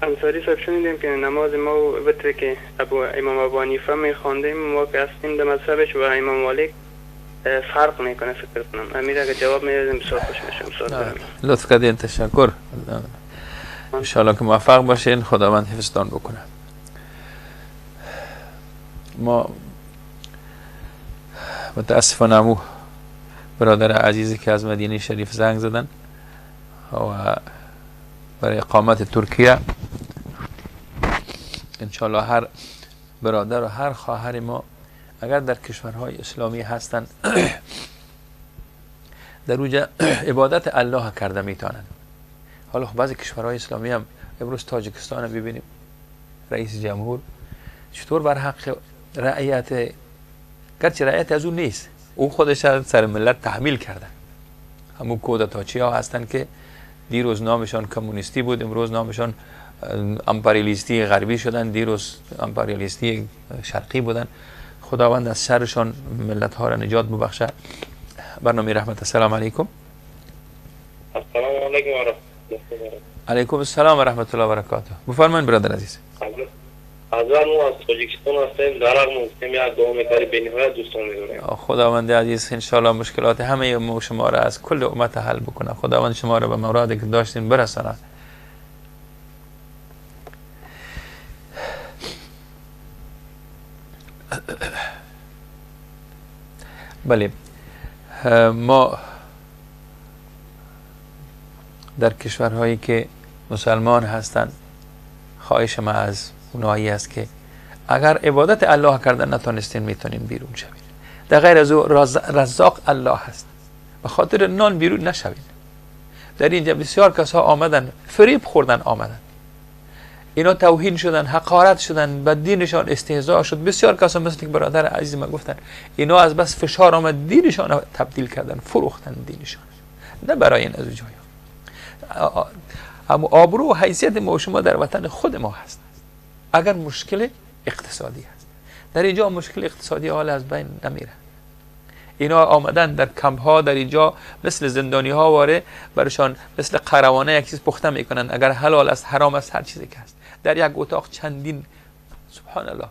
انصاری صاحب شنیدیم که نماز ما و وتر که امام ابو حنیفه میخواندیم ما که هستیم در مذهبش و امام مالک فرق میکنه فکر کنم. امیر اگه جواب میدادیم بسیار خوش میشم. لطف کردین، تشکر. انشاءالله که موفق باشین، خداوند حفظتان بکنه. ما متاسفانه امو برادر عزیزی که از مدینه شریف زنگ زدن و برای اقامت ترکیه، انشاءالله هر برادر و هر خواهر ما اگر در کشورهای اسلامی هستند در اوجه عبادت الله کرده میتونن. حالا خب بعضی کشورهای اسلامی هم امروز تاجیکستان رو ببینیم، رئیس جمهور چطور بر حق رعیت، گرچه رعیت از اون نیست، او خودش سر ملت تحمیل کرده. همون کودتاچی ها هستن که دیروز نامشان کمونیستی بود، امروز نامشان امپریالیستی غربی شدن، دیروز امپریالیستی شرقی بودن. خداوند از شرشان ملت ها را نجات ببخشه. برنامه رحمت، السلام علیکم. السلام علیکم و رحمت الله. علیکم السلام و رحمت الله و برکاته. بفرمایید برادر عزیز. از ما از تاجیکستان هستیم، در رغم یک دعا می‌کردی بی‌نهایت دوستان می‌داریم. خداوند عزیز انشالله مشکلات همه ما شما را از کل امت حل بکنه. خداوند شما را به مرادی که داشتین برسانه. بله، ما در کشورهایی که مسلمان هستند خواهش ما از اونایی است که اگر عبادت الله کردن نتونستین میتونین بیرون شوین. در غیر از او رزاق الله هست، به خاطر نان بیرون نشوین. در اینجا بسیار کسا آمدن فریب خوردن، آمدن اینا توهین شدن، حقارت شدن، به دینشان استهزا شد. بسیار کسا مثل که برادر عزیز ما گفتن اینا از بس فشار آمد دینشان تبدیل کردن، فروختن دینشان، نه برای این از جای. اما آبرو و حیثیت ما و شما در وطن خود ما هست. اگر مشکل اقتصادی هست در اینجا، مشکل اقتصادی حال از بین نمیره. اینا آمدن در کمپ ها در اینجا مثل زندانی ها واره برشان مثل قروانه یک چیز پخته میکنن، اگر حلال است حرام است هر چیزی که هست. در یک اتاق چندین، سبحان الله،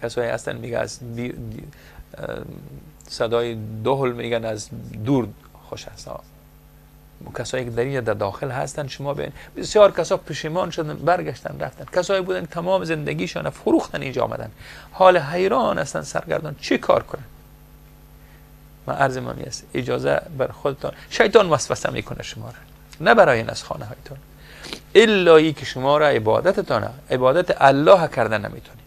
کسایی هستن میگه از صدای دهل میگن از دور خوش هست. کسایی که در اینجا در داخل هستن شما ببین بسیار کسا پشیمان شدن، برگشتن رفتن. کسایی بودن تمام زندگیشان فروختن اینجا آمدن، حال حیران هستن، سرگردان، چی کار کنن؟ من عرض من است اجازه بر خودتان، شیطان وسوسه میکنه شما را، نه برای این از خانه هایتان، الا ای که شما را عبادتتان، عبادت الله کردن نمیتونید.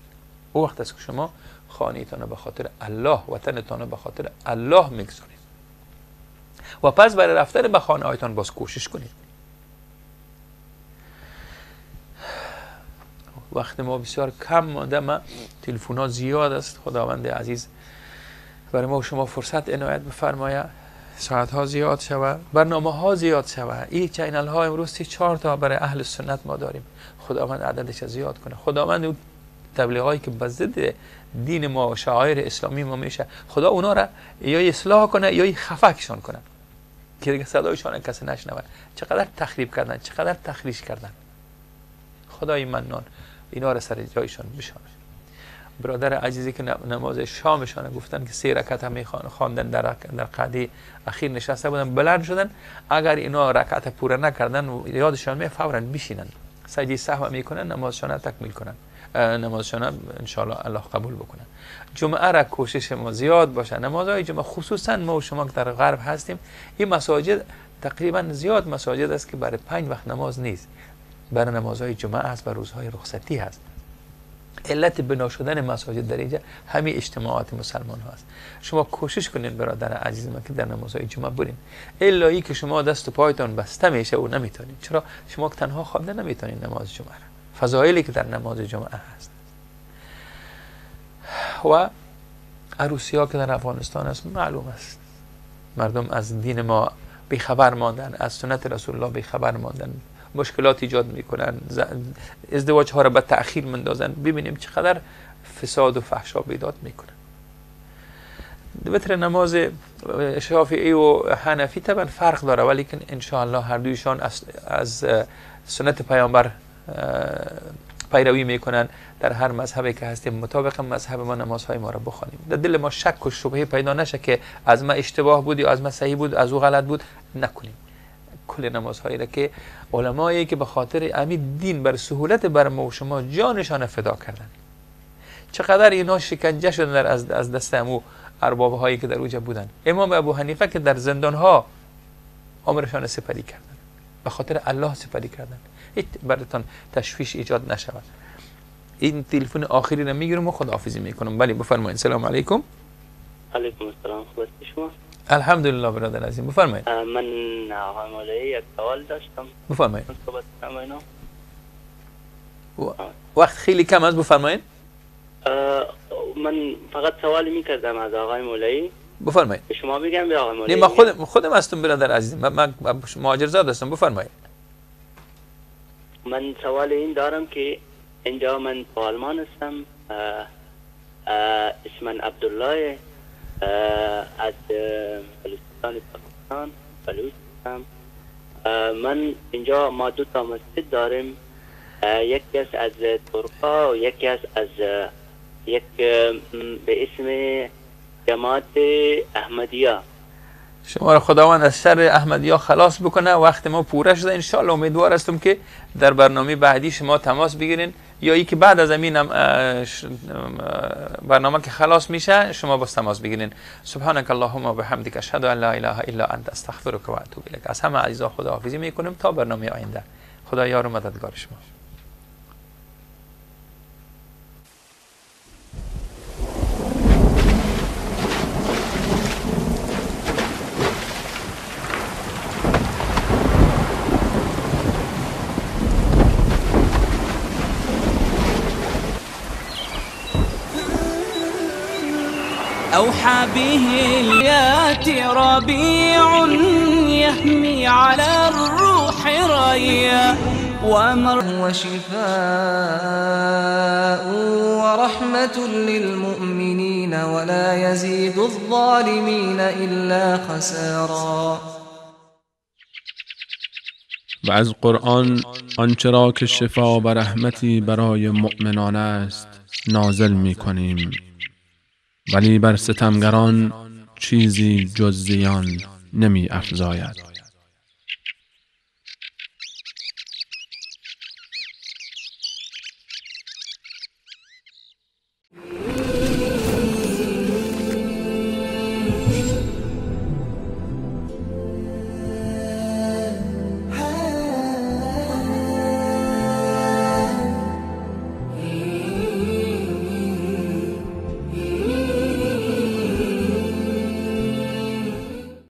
او وقت است که شما خانهتان به خاطر الله، وطنتان به خاطر الله میگذارید و پس برای رفتن به خانه هایتان باز کوشش کنید. وقت ما بسیار کم مانده، ما تلفن ها زیاد است. خداوند عزیز برای ما و شما فرصت عنایت بفرمایه، ساعت ها زیاد شوه، برنامه ها زیاد شوه. این channel ها امروز 3-4 تا برای اهل سنت ما داریم. خداوند عددش زیاد کنه. خداوند تبلیغ هایی که به ضد دین ما و شعائر اسلامی ما میشه، خدا اونا را یا اصلاح کنه یا خفکشان کنه که دیگه صدایشان کسی نشنود. چقدر تخریب کردن، چقدر تخریش کردن. خدای منان اینا را سر جایشان بشانه. برادر عزیزی که نماز شامشان گفتن که 3 رکعت هم خواندن، در قعده اخیر نشسته بودن، بلند شدن. اگر اینا رکعت پوره نکردن یادشان می فورا بشینن، سجده سهو میکنن، نمازشان تکمیل کنن، نمازشان ان شاء الله الله قبول بکنه. جمعه را کوشش ما زیاد باشه، نمازهای جمعه خصوصا ما و شما که در غرب هستیم، این مساجد تقریبا زیاد مساجد است که برای 5 وقت نماز نیست، برای نمازهای جمعه است و روزهای رخصتی هست. علت بنا شدن مساجد در اینجا همین اجتماعات مسلمان هاست. شما کوشش کنین برادر عزیز من که در نمازهای جمعه برین، الا ای که شما دست و پایتان بسته میشه و نمیتونید. چرا؟ شما تنها خوانده نمیتونید نماز جمعه را، فضایلی که در نماز جمعه هست. و عروسی ها که در افغانستان است معلوم است، مردم از دین ما بیخبر ماندن، از سنت رسول الله بیخبر ماندن، مشکلات ایجاد میکنن، ازدواج ها را به تأخیر مندازن. ببینیم چقدر فساد و فحشا بیداد میکنن. وتر نماز شافعی و حنفی طبعا فرق داره، ولیکن ان شاء الله هر دویشان از سنت پیامبر پیروی میکنن. در هر مذهبی که هستیم مطابق مذهب ما نمازهای ما را بخوانیم. در دل ما شک و شبهه پیدا نشه که از ما اشتباه بود یا از ما صحیح بود، از او غلط بود، نکنیم. کل نمازهایی را که علمایی که به خاطر امید دین بر سهولت بر ما و شما جانشان فدا کردن، چقدر اینا شکنجه شدن از دست امو ارباب هایی که در اوجا بودن. امام ابو حنیفه که در زندان ها عمرشان سپری کردن، به خاطر الله سپری کردن. هیچ براتان تشویش ایجاد نشود. این تلفن آخری را میگیرم و خداحافظی میکنم. بله بفرمایید. سلام علیکم. علیکم السلام، خوب هستی شما؟ الحمدلله برادر عزیز، بفرمایید. من آقای مولوی یک سوال داشتم. بفرمایید. وقت خیلی کم است، بفرمایید. من فقط سوالی میکردم از آقای مولوی. بفرمایید. شما میگم به آقای مولوی. نه من خودم هستم برادر عزیز، من مهاجرزاد هستم. بفرمایید. من سوال این دارم که اینجا من تو آلمان هستم، اسم من عبدالله، از بلوچستان پاکستان، بلوچ هستم. من اینجا ما 2 تا مسجد داریم، یکی از ترکا و یکی از یک به اسم جماعت احمدیه. شما را خداوند از شر احمدیه خلاص بکنه. وقت ما پوره شده، انشالله امیدوار هستم که در برنامه بعدی شما تماس بگیرین یا ای که بعد از امین برنامه که خلاص میشه شما باز تماس بگیرین. سبحانك اللهم و بحمدک اشهد ان لا اله الا انت استغفرک و اتوب الیک. از همه عزیزا خداحافظی میکنم تا برنامه آینده. خدا یار و مددگار شما. أوحى به اليات ربيع يهمي على الروح ريا ومر وشفاء ورحمة للمؤمنين ولا يزيد الظالمين إلا خسارا. و از قرآن آنچه را که شفا و رحمتی برای مؤمنان است نازل می کنیم، ولی بر ستمگران چیزی جز زیان نمی افزاید.